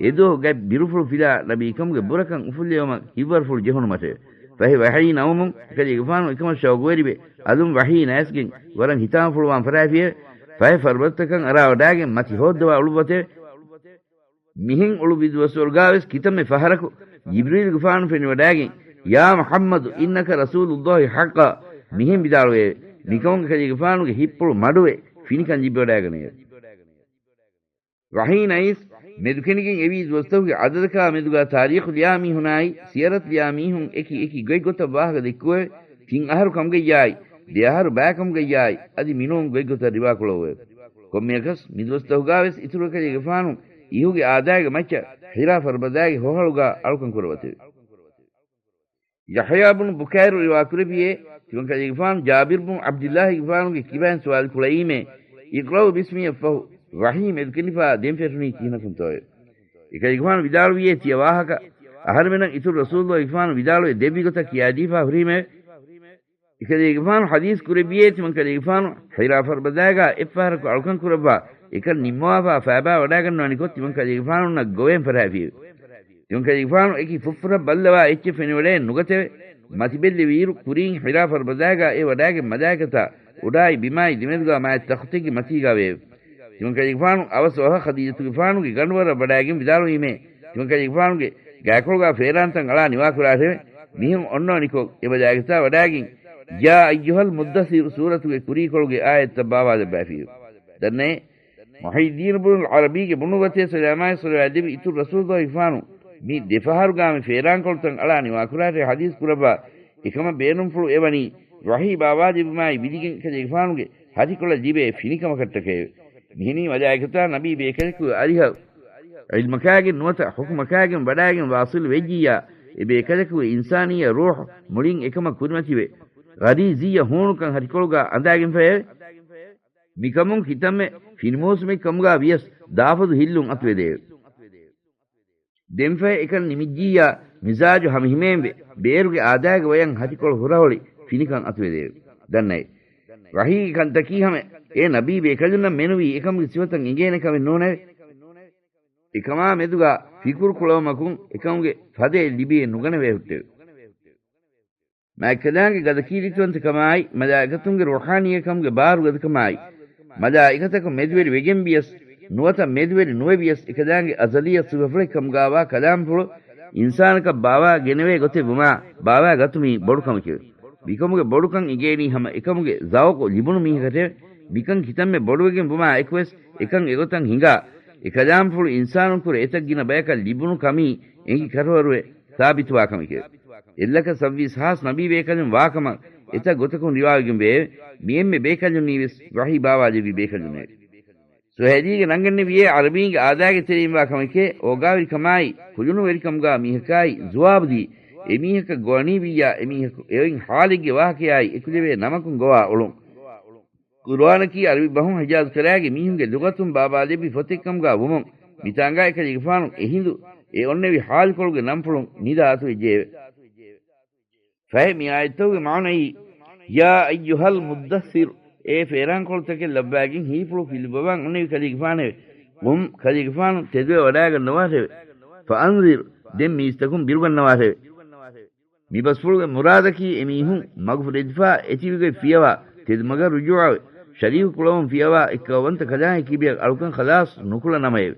އެދުވަހު ގަތް ބިރުފުޅު ފިލާ ނަބީކަމުގެ ބުރަކަން އުފުއްލެވުމަށް ހިތްވަރުފުޅު ޖެހުނުމަށެވެ. ފަހެ ވަޙީ ނަމުމުން ކަލޭގެފާނު އެކަމަށް ޝައުޤުވެރިވެ، އަލުން ވަޙީ ނަޔަސްގެން ވަރަށް ހިތާމަފުޅުވާން ފަށާފިއެވެ. ފަހެ ފަރުބަދަތަކަށް އަރާވަޑާގެން މަތި ހޯއްދަވާ އުޅުއްވަތެވެ. މިހެން އުޅުއްވި ދުވަސްވަރުގާވެސް ކިތަންމެ ފަހަރަކު ޖިބްރީލުގެފާނު ފެނިވަޑާގެން، "ޔާ މުޙައްމަދު، އިންނަކަ ރަސޫލުއްލާހި ޙައްޤަށް" މިހެން ވިދާޅުވެއެވެ. މިކަމުގެ ކަލޭގެފާނުގެ ހިތްޕުޅު މަޑުވެ ފިނިކަން ލިބިވަޑާގަނެއެވެ. ވަޙީ ނަޔަސް މެދުކެނިގެން އެވީ ދުވަސްތަކުގެ އަދަދަކާ މެދުގަ ތާރީޚު ލިޔާ މީހުނާއި، ސިޔަރަތު ލިޔާ މީހުން އެކި އެކި ގޮތްގޮތަށް ވާހަކަ ދެއްކުވެވެ. ތިން އަހަރު ކަމުގައްޔާއި، ދެ އަހަރު ބައިކަމުގައްޔާއި، އަދި މިނޫން ގޮތްގޮތަށް ރިވާކުޅައުވެވެ. ކޮންމެއަކަސް މިދުވަސްތަކުގާވެސް އިތުރު ކަލޭގެފާނު އިހުގެ އާދައިގެ މައްޗަށް ޙިރާ ފަރުބަދައިގެ ހޮހަޅުގަ އަޅުކަން ކުރައްވަތެވެ. ޔަޙްޔާ ބުނު ބުކައިރު ރިވާކުރެއްވިއޭ، ތިމަންކަލޭގެފާނު ޖާބިރު ބުނު ޢަބްދިއްލާހިގެފާނުގެ ކިބައިން ސުވާލު ކުޅައީމޭ، "އިޤްރައު ބިސްމިއަށް ފަހު ވަޙީ މެދުކެނިފާ ދެން ފެށުނީ ކިހިނަކުންތޯއެވެ؟" އެކަލޭގެފާނު ވިދާޅުވިއޭ، ތިޔަ ވާހަކަ އަހަރެމެނަށް އިތުރު ރަސޫލުއްލާހިގެފާނު ވިދާޅުވެ ދެއްވި ގޮތަށް ކިޔާދީފާ ހުރީމެވެ. އެކަލޭގެފާނު ޙަދީޘް ކުރެއްވިއޭ، ތިމަންކަލޭގެފާނު ޙިރާ ފަރުބަދައިގާ އެއްފަހަރަކު އަޅުކަން ކުރައްވާ، އެކަން ނިންމަވާފާ ފައިބާ ވަޑާގަންނަވަނިކޮށް، ތިމަންކަލޭގެފާނުންނަށް ގޮވޭން ފަށާފިއެވެ. ތިމަންކަލޭގެފާނު އެކި ފުއްފުރަށް ބައްލަވާ އެއްޗެއް ފެނިވަޑައެއް ނުގަތެވެ. މަތިބެއްލެވިއިރު ކުރީން ޙިރާ ފަރުބަދައިގާ އެ ވަޑާގެން މަލާއިކަތާ އުޑާއި ބިމާއި ދެމެދުގާ މާތް ތަޚްތެއްގެ މަތީގާ ވެއެވެ. ތިމަންކަލޭގެފާނު އަވަސް ވަހަށް ޚަދީޖަތުގެފާނުގެ ގަނޑުވަރަށް ވަޑާގެން ވިދާޅުވީމޭ، ތިމަންކަލޭގެފާނުގެ ގާކޮޅުގާ ފޭރާންތައް އަޅާ ނިވާކުރާށެވެ. މިހެން އޮންނަވަނިކޮށް، އެ މަލާއިކަތާ ވަޑާގެން، "ޔާ އައްޔުހަލް މުއްދައްސިރު" ސޫރަތުގެ ކުރީކޮޅުގެ އާޔަތްތައް ބާވާލައްވާފިއެވެ. ދަންނައޭ، މުޙިއްޔިއްދީނު ބުނުލް ޢަރަބީގެ ބުނުއްވަތޭ، ސަލާމާއި ޞަލަވާތް ލެއްވި އިތުރު ރަސޫލުއްލާހިފާނު މި ދެފަހަރުގާ މި ފޭރާންކޮޅުތައް އަޅާ ނިވާކުރާށޭ ޙަދީޘް ކުރައްވާ، އެކަމަށް ބޭނުންފުޅު އެވަނީ ވަޙީ ބާވާލެއްވުމާއި ވިދިގެން ކަލޭގެފާނުގެ ހަށިކޮޅަށް ލިބޭ ފިނިކަމަކަށްޓަކައެވެ. މިހެނީ މަލާއިކަތާ ނަބީ ބޭކަލަކުގެ އަރިހަށް ޢިލްމަކާގެން ނުވަތަ ޙުކުމަކާގެން ވަޑާގެން ވާޞިލު ވެއްޖިއްޔާ، އެ ބޭކަލަކުގެ އިންސާނިއްޔަ ރޫޙު މުޅިން އެކަމަށް ކުރިމަތިވެ، ޣަރީޒީއްޔަ ހޫނުކަން ހަށިކޮޅުގާ އަނދާގެންފައެވެ. މިކަމުން ކިތަންމެ ފިނިމޫސުމެއް ކަމުގާ ވިޔަސް ދާފަދު ހިއްލުން އަތުވެދެއެވެ. ދެންފަހެ އެކަން ނިމިއްޖިއްޔާ، މިޒާޖު ހަމަހިމޭންވެ، ބޭރުގެ އާދައިގެ ވަޔަށް ހަތިކޮޅު ހުރަހޮޅި ފިނިކަން އަތުވެދެއެވެ. ދަންނައޭ. ވަޙީގެ ކަންތަކީ ހަމަ އޭ ނަބީ ބޭކަލުންނަށް މެނުވީ އެކަމުގެ ސިފަތައް އެނގޭނެ ކަމެއް ނޫނެވެ. އެކަމާ މެދުގާ ފިކުރު ކުޅަވުމަކުން އެކަމުގެ ފަދައެއް ލިބިއެއް ނުގަނެވޭ ހުއްޓެވެ. މާތްކަލާނގެ ގަދަކީރިތިވަންތަކަމާއި، މަލާއިކަތުންގެ ރޫޙާނީއެއްކަމުގެ ބާރުގަދަކަމާއި، މަލާއިކަތަކު މެދުވެރި ވެގެން ވިޔަސް، ނުވަތަ މެދުވެރި ނުވެ ވިޔަސް، އެކަލާނގެ އަޒަލީ ސިފަފުޅެއްކަމުގާވާ ކަލާމްފުޅު އިންސާނަކަށް ބާވާ ގެނެވޭ ގޮތެއް ވުމާ، ބާވާ ގަތުމީ ބޮޑު ކަމެކެވެ. މިކަމުގެ ބޮޑުކަން އެނގޭނީ ހަމަ އެކަމުގެ ޒައުޤު ލިބުނު މީހަކަށެވެ. މިކަން ކިތަންމެ ބޮޑުވެގެން ވުމާ އެކުވެސް، އެކަން އެގޮތަށް ހިނގާ، އެ ކަލާމްފުޅު އިންސާނުންކުރެ އެތައް ގިނަ ބަޔަކަށް ލިބުނު ކަމީ އެނގި ކަށަވަރުވެ ސާބިތުވާ ކަމެކެވެ. އެއްލަކަށް ސައްވީސް ހާސް ނަބީ ބޭކަލުން ވާކަމަށް އެތައް ގޮތަކުން ރިވާވެގެން ވެއެވެ. މި އެންމެ ބޭކަލުންނީވެސް ވަޙީ ބާވާލެއްވި ބޭކަލުންނެވެ. ސުހައިލީގެ ނަންގަންނެވިއޭ ޢަރަބީންގެ އާދައިގެ ތެރެއިންވާ ކަމެކޭ، އޯގާވެރިކަމާއި، ކުލުނުވެރިކަމުގާ މީހަކާއި ޒުވާބުދީ، އެމީހަކަށް ގޮވަނީވިއްޔާ އެމީހަކު އެއޮތް ޙާލެއްގެ ވާހަކަޔާއި އެކުލެވޭ ނަމަކުން ގޮވާ އުޅުން. ޤުރުއާނަކީ ޢަރަބި ބަހުން ޙިޖާޒް ކަރާގެ މީހުންގެ ލުޣަތުން ބާވާލެއްވި ފޮތެއްކަމުގާ ވުމުން، މިތާނގާ އެކަލޭގެފާނު އެހިނދު އެ އޮންނެވި ޙާލުކޮޅުގެ ނަންފުޅުން ނިދާ އަތުވެއްޖެއެވެ. ފަހެ މި އާޔަތްތަކުގެ މާނައީ، يا أيها المدثر، އޭ ފޭރާންކޮޅުތަކެއް ލައްވާގެން ހީފުޅު ފިލުއްވަވާން އޮންނެވި ކަލޭގެފާނެވެ. قم، ކަލޭގެފާނު ތެދުވެވަޑާގަންނަވާށެވެ. فأنذر، ދެން މީސްތަކުން ބިރުގަންނަވާށެވެ. މި ބަސްފުޅުގެ މުރާދަކީ އެމީހުން މަގުފުރެދިފާ އެތިބިގޮތް ފިޔަވާ، ތެދުމަގަށް ރުޖޫޢަވެ، ޝަރީކު ކުޅަވަން ފިޔަވާ އެއްކައުވަންތަ ކަލާނގެ ކިބަޔަށް އަޅުކަން ޚަލާޞް ނުކުޅަ ނަމައެވެ.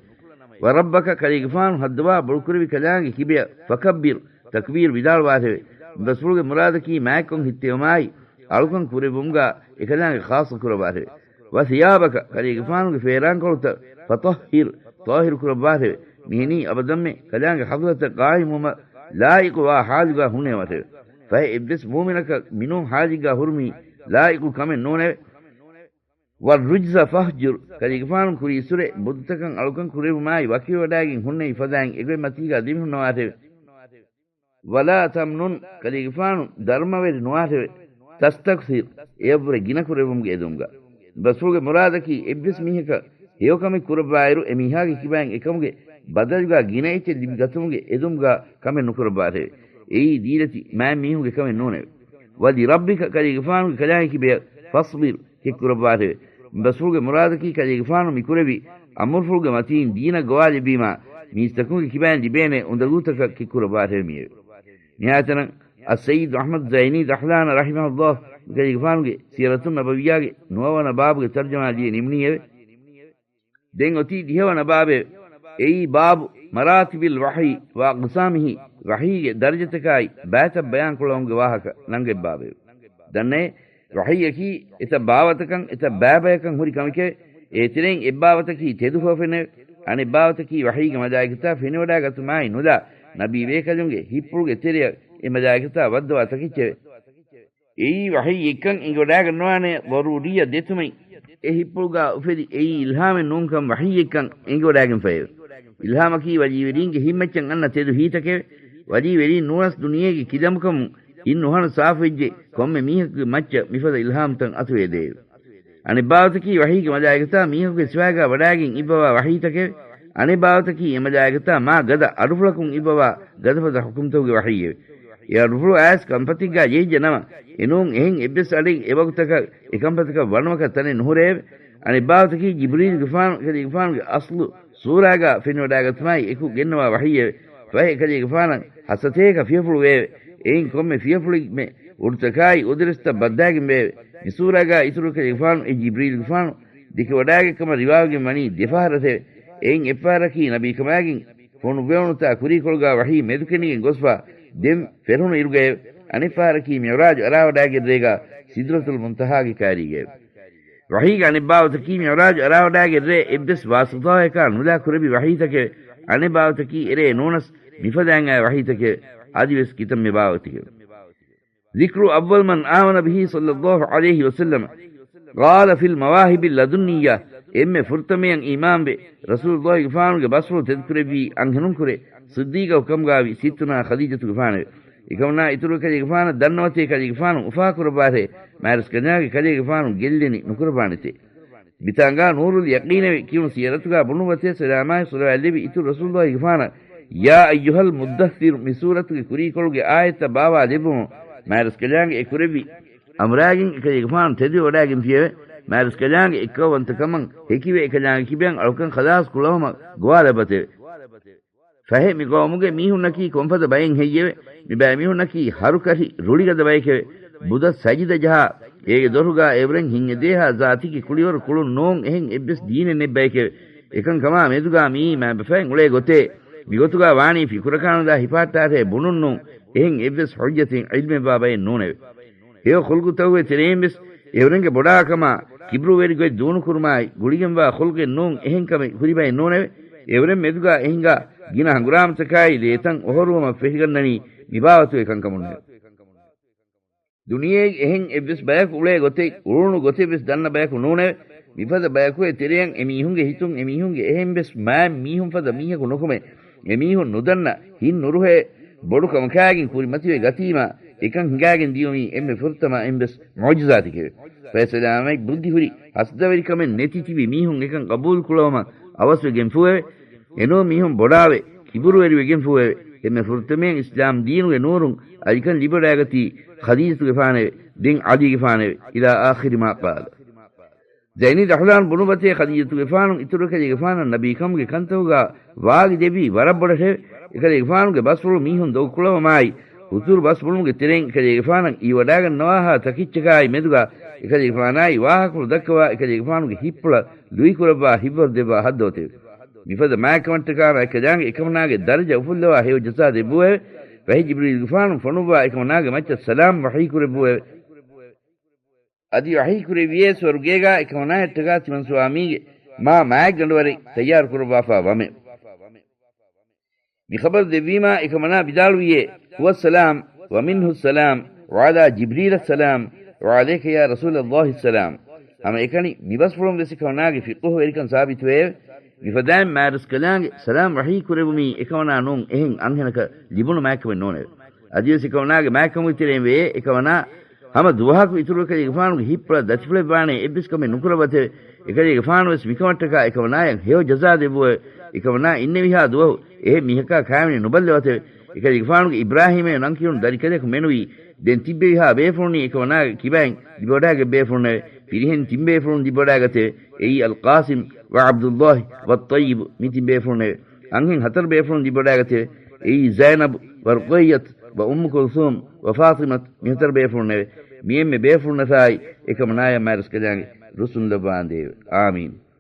وربك، ކަލޭގެފާނު ހައްދަވާ ބޮޑުކުރެވި ކަލާނގެ ކިބަޔަށް، فكبر، ތަކްބީރު ވިދާޅުވާށެވެ. މި ބަސްފުޅުގެ މުރާދަކީ މާތްކޮށް ހިއްތެވުމާއި، އަޅުކަން ކުރެއްވުމުގާ އެކަލާނގެ ޚާއްޞަ ކުރައްވާށެވެ. وثيابك، ކަލޭގެފާނުގެ ފޭރާންކޮޅުތައް، فطهر، ޠާހިރު ކުރައްވާށެވެ. މިހެނީ އަބަދަށްމެ ކަލާނގެ ޙަޟްރަތަށް ޤާއިމްވުމަށް ލާއިޤުވާ ޙާލުގާ ހުންނެވުމަށެވެ. ފަހެ އެއްވެސް މުއުމިނަކަށް މިނޫން ޙާލެއްގާ ހުރުމީ ލާއިޤު ކަމެއް ނޫނެވެ. والرجز فاهجر، ކަލޭގެފާނު ކުރީއްސުރެ ބުއްތަކަށް އަޅުކަން ކުރެވުމާއި ވަކިވެވަޑާގެން ހުންނެވި ފަދައިން އެގޮތް މަތީގާ ދެމިހުންނަވާށެވެ. ولا تمنن، ކަލޭގެފާނު ދަރުމަވެރި ނުވާށެވެ. تستكثر، އެޔަށްވުރެ ގިނަ ކުރެއްވުމުގެ އެދުމުގަ. ބަސްފުޅުގެ މުރާދަކީ އެއްވެސް މީހަކަށް ހެޔޮކަމެއް ކުރައްވާއިރު އެމީހާގެ ކިބައިން އެކަމުގެ ބަދަލުގާ ގިނަ އެއްޗެއް ލިބިގަތުމުގެ އެދުމުގާ ކަމެއް ނުކުރައްވާށެވެ. އެއީ ދީލަތި މާތް މީހުންގެ ކަމެއް ނޫނެވެ. ولربك، ކަލޭގެފާނުގެ ކަލާނގެ ކިބަޔަށް، فاصبر، ކެއްކުރައްވާށެވެ. މި ބަސްފުޅުގެ މުރާދަކީ ކަލޭގެފާނު މި ކުރެއްވި އަމުރުފުޅުގެ މަތީން ދީނަށް ގޮވާލެއްވީމާ، މީސްތަކުންގެ ކިބައިން ލިބޭނެ އުނދަގޫތަކަށް ކެއްކުރައްވާށެވެ މިއެވެ. ނިހާޔަތަނަށް، އައްސައްޔިދު އަޙްމަދު ޒައިނީ ދަޙްލާނަށް ރަޙިމަހުﷲ މި ކަލޭގެފާނުގެ ސިޔަރަތުން ނަބަވިއްޔާގެ ނުވަވަނަ ބާބުގެ ތަރްޖަމާ ލިޔެ ނިމުނީއެވެ. ދެން އޮތީ ދިހަވަނަ ބާބެވެ. އެއީ باب مراتب الوحي وأقسامه، ވަޙީގެ ދަރަޖަތަކާއި ބައިތައް ބަޔާންކުޅަވުމުގެ ވާހަކަ ނަންގަތް ބާބެވެ. ދަންނައޭ، ވަޙީއަކީ އެތައް ބާވަތަކަށް އެތައް ބައިބަޔަކަށް ހުރި ކަމެކެވެ. އޭތެރެއިން އެއްބާވަތަކީ ތެދުކޮށް ފެނެވެ. އަނެއްބާވަތަކީ ވަޙީގެ މަލާއިކަތާ ފެނިވަޑާގަތުމާއި ނުލާ، ނަބީ ބޭކަލުންގެ ހިތްޕުޅުގެ ތެރެއަށް އެ މަލާއިކަތާ ވައްދަވާ ތަކެއްޗެވެ. އެއީ ވަޙީއެއްކަން އެނގިވަޑާގަންނަވާނެ ޟަރޫރީއަށް ދެތުމެއް. އެ ހިތްޕުޅުގާ އުފެދި އެއީ އިލްހާމެއް ނޫންކަން ވަޙީއެއްކަން އެނގިވަޑާގެންފައެވެ. އިލްހާމަކީ ވަލީވެރީންގެ ހިތްމައްޗަށް އަންނަ ތެދު ހިތްތަކެވެ. ވަލީވެރީން ނޫނަސް ދުނިޔޭގެ ކިލަމުކަމުން ހިތް ނުހަނު ސާފުވެއްޖެ ކޮންމެ މީހަކުގެ މައްޗަށް މިފަދަ އިލްހާމްތައް އަތުވެދެއެވެ. އަނެއްބާވަތަކީ ވަޙީގެ މަލާއިކަތާ މީހަކުގެ ސިފައިގާ ވަޑާގެން އިއްވަވާ ވަޙީތަކެވެ. އަނެއްބާވަތަކީ އެ މަލާއިކަތާ މާ ގަދަ އަޑުފުޅަކުން އިއްވަވާ ގަދަފަދަ ޙުކުމްތަކުގެ ވަޙީއެވެ. އެ އަޑުފުޅު އައިސް ކަންފަތެއްގާ ޖެހިއްޖެ ނަމަ، އެނޫން އެހެން އެއްވެސް އަޑެއް އެވަގުތަކަށް އެކަންފަތަކަށް ވަނުމަކަށް ތަނެއް ނުހުރެއެވެ. އަނެއްބާވަތަކީ ޖިބްރީލުގެފާނު ކަލޭގެފާނުގެ އަސްލު ސޫރާގާ ފެނިވަޑާގަތުމާއި އެކު ގެންނަވާ ވަޙީއެވެ. ފަހެ ކަލޭގެފާނަށް ހަސަތޭކަ ފިޔަފުޅު ވެއެވެ. އެއިން ކޮންމެ ފިޔަފުޅެއްމެ އުޑުތަކާއި އުދަރެސްތައް ބައްދާގެން ވެއެވެ. މި ސޫރާގާ އިތުރު ކަލޭގެފާނު އެ ޖިބްރީލުގެފާނު ދެކެވަޑާގެ ކަމަށް ރިވާވެގެން ވަނީ ދެފަހަރަށެވެ. އެއިން އެއްފަހަރަކީ ނަބީކަމާގެން ފޮނުއްވެވުނުތާ ކުރީކޮޅުގާ ވަޙީ މެދުކެނޑިގެން ގޮސްފާ ދެން ފެށުނު އިރުގައެވެ. އަނެއްފަހަރަކީ މިޢުރާޖު އަރާވަޑާގެން ރޭގާ ސިދްރަތުލް މުންތަހާގެ ކާރީގައެވެ. ވަޙީގެ އަނެއްބާވަތަކީ މިޢުރާޖު އަރާވަޑާގެން ރޭ އެއްވެސް ވާސިޠާއަކާ ނުލާ ކުރެއްވި ވަޙީތަކެވެ. އަނެއްބާވަތަކީ އެރޭ ނޫނަސް މިފަދައިން އައި ވަޙީތަކެވެ. އަދިވެސް ކިތަންމެ ބާވަތެކެވެ. ذكر أول من آمن به صلى الله عليه وسلم قال في المواهب اللدنية، އެންމެ ފުރަތަމަޔަށް އީމާންވެ، ރަސޫލުﷲގެފާނުގެ ބަސްފުޅު ތެދުކުރެއްވީ އަންހެނުންކުރެ ޞިއްދީޤަކު ކަމުގާވި ސިއްތުނާ ޚަދީޖަތުގެފާނެވެ. އެކަމުނާ އިތުރު ކަލޭގެފާނަށް ދަންނަވަތޭ ކަލޭގެފާނު އުފާކުރައްވާށޭ، މާތްރަސްކަލާނގެ ކަލޭގެފާނު ގެއްލެނި ނުކުރައްވާނެތޭ. މިތާނގާ ނޫރުލް ޔަޤީނެވެ ކިޔުނު ސިޔަރަތުގާ ބުނުއްވަތޭ ސަލާމާއި ޞަލަވާތްލެއްވި އިތުރު ރަސޫލުﷲގެފާނަށް ޔާ އައްޔުހަލް މުއްދައްސިރު މި ސޫރަތުގެ ކުރީކޮޅުގެ އާޔަތްތައް ބާވާލެއްވުމުން މާތްރަސްކަލާނގެ އެ ކުރެއްވި އަމުރާގެން އެކަލޭގެފާނު ތެދުވެވަޑާގެންފިއެވެ. މާތްރަސްކަލާނގެ އެއްކައުވަންތަކަމަށް ހެކިވެ އެކަލާނގެ ކިބައިން އަޅުކަން ޚަލާޞް ކުޅަވަމަށް ގޮވާލައްވަތެވެ. ފަހެ މި ޤައުމުގެ މީހުންނަކީ ކޮންފަދަ ބައެއް ހެއްޔެވެ؟ މި ބައެއް މީހުންނަކީ ހަރުކަށި ރުޅިގަދަ ބައެކެވެ. ބުދަށް ސަޖިދަ ޖަހާ، އޭގެ ދޮރުގާ އެއުރެން ހިތްއެދޭހާ ޒާތީގެ ކުޅިވަރު ކުޅުން ނޫން އެހެން އެއްވެސް ދީނެއް ނެތް ބައެކެވެ. އެކަންކަމާ މެދުގާ މިއީ މާބަފައިން އުޅޭ ގޮތޭ. މިގޮތުގާ ވާނީ ފިކުރަކާނުދާ ހިފާއްޓާށޭ ބުނުން ނޫން، އެހެން އެއްވެސް ޙުއްޖަތެއް ޢިލްމެއްވާ ބައެއް ނޫނެވެ. ހެޔޮ ޚުލްޤުތަކުގެ ތެރެއިން ވެސް އެއުރެންގެ ބޮޑާކަމާ، ކިބުރުވެރި ގޮތް ދޫނުކުރުމާއި، ގުޅިގެންވާ ޚުލްޤެއް ނޫން އެހެން ކަމެއް ހުރި ބައެއް ނޫނެވެ. އެއުރެން މެދުގާ އެހިނގާ ގިނަ ހަނގުރާމަތަކާއި ރޭތައް އޮހޮރުވުމަށް ފެށިގަންނަނީ މިބާވަތުގެ ކަންކަމުންނެވެ. ދުނިޔޭގެ އެހެން އެއްވެސް ބަޔަކު އުޅޭ ގޮތެއް، އުޅުނު ގޮތެއް ވެސް ދަންނަ ބަޔަކު ނޫނެވެ. މިފަދަ ބަޔަކުގެ ތެރެއަށް އެމީހުންގެ ހިތުން އެމީހުންގެ އެހެން ވެސް މާތް މީހުން ފަދަ މީހަކު ނުކުމެ، އެމީހުން ނުދަންނަ ހިތް ނުރުހޭ ބޮޑު ކަމަކާގެން ކުރިމަތިވެ ގަތީމާ، އެކަން ހިނގާގެން ދިޔުމީ އެންމެ ފުރަތަމަ އެން ވެސް މުޢުޖިޒާތެކެވެ. ފައިސަލާމަތް ބުއްދި ހުރި ހަސަދަވެރިކަމެއް ނެތި ތިބި މީހުން އެކަން ޤަބޫލު ކުޅަވަމަށް އަވަސްވެގެންފޫއެވެ. އެނޫން މީހުން ބޮޑާވެ، ކިބުރުވެރިވެގެންފޫއެވެ. އެންމެ ފުރަތަމައިން އިސްލާމް ދީނުގެ ނޫރުން އަލިކަން ލިބިވަޑައިގަތީ ޚަދީޖަތުގެފާނެވެ. ދެން ޢަލީގެފާނެވެ. އިލާ އާޚިރި މާ ޤާލަ. ޒައިނި ރަޙުލާން ބުނުއްވަތޭ ޚަދީޖަތުގެފާނު އިތުރު އެކަލޭގެފާނަށް ނަބީކަމުގެ ކަންތަކުގާ ވާގި ދެއްވީ ވަރަށް ބޮޑަށެވެ. އެކަލޭގެފާނުގެ ބަސްފުޅު މީހުން ދޮގުކުޅަވަމާއި، ހުތުރު ބަސްފުޅުމުގެ ތެރެއިން އެކަލޭގެފާނަށް އިވިވަޑާގަންނަވާހާ ތަކިއްޗަކާއި މެދުގާ އެކަލޭގެފާނާއި ވާހަކަފުޅު ދައްކަވާ އެކަލޭގެފާނުގެ ހިތްޕުޅަށް ލުއިކުރައްވާ ހިތްވަރު ދެއްވާ ހައްދަވަތެވެ. މިފަދަ މާތްކަމަށްޓަކާ މާތްކަލާނގެ އެކަމަނާގެ ދަރަޖަ އުފުއްލަވާ ހެޔޮ ޖަޒާ ދެއްވުއެވެ. ފަހެ ޖިބްރީލުގެފާނު ފޮނުއްވާ އެކަމަނާގެ މައްޗަށް ސަލާމް ވަޙީކުރެއްވުއެވެ. އަދި ވަޙީކުރެއްވިޔޭ ސުވަރުގޭގާ އެކަމަނާޔަށްޓަކާ ތިމަންސުވާމީގެ މާ މާތްގަނޑުވަރެއް ތައްޔާރުކުރައްވާފާ ވަމެވެ. މި ޚަބަރު ދެއްވީމާ އެކަމަނާ ވިދާޅުވިޔޭ، هو السلام ومنه السلام وعلى جبريل السلام وعليك يا رسول الله السلام. ހަމައެކަނި މިބަސްފުޅުން ވެސް އެކަމަނާގެ ފިޤުހުވެރިކަން ސާބިތުވެއެވެ. މިފަދައިން މާތްރަސްކަލާނގެ ސަލާމް ވަޙީކުރެއްވުމީ އެކަމަނާ ނޫން އެހެން އަންހެނަކަށް ލިބުނު މާތްކަމެއް ނޫނެވެ. އަދިވެސް އެކަމަނާގެ މާތްކަމުގެ ތެރެއިން ވެޔޭ އެކަމަނާ ހަމަ ދުވަހަކު އިތުރު އެކަލޭގެފާނުގެ ހިތްޕުޅަށް ދަތިފުޅެއްވާނޭ އެއްވެސް ކަމެއް ނުކުރައްވަތެވެ. އެކަލޭގެފާނު ވެސް މިކަމަށްޓަކާ އެކަމަނާޔަށް ހެޔޮ ޖަޒާ ދެއްވުއެވެ. އެކަމަނާ އިންނެވިހާ ދުވަހު އެހެން މީހަކާ ކާވެނި ނުބައްލަވަތެވެ. އެކަލޭގެފާނުގެ އިބްރާހީމޭ ނަން ކިޔުނު ދަރިކަލެކު މެނުވީ ދެން ތިއްބެވިހާ ބޭފުޅުންނީ އެކަމަނާގެ ކިބައިން ލިބިވަޑާގަތް ބޭފުޅުންނެވެ. ފިރިހެން ތިން ބޭފުޅުން ލިބިވަޑާގަތެވެ. އެއީ އަލްޤާސިމް ވަ ޢަބްދުﷲ ވައްޠައްޔިބު މި ތިން ބޭފުޅުންނެވެ. އަންހެން ހަތަރު ބޭފުޅުން ލިބިވަޑާގަތެވެ. އެއީ ޒައިނަބު ވަ ރުޤައްޔަތު ވަ އުއްމު ކުލްސޫމް ވަ ފާޠިމަތު މި ހަތަރު ބޭފުޅުންނެވެ. މި އެންމެ ބޭފުޅުންނަށާއި އެކަމަނާޔަށް މާތްރަސްކަލާނގެ ރުއްސުން ލައްވާނދޭވެ. އާމީން.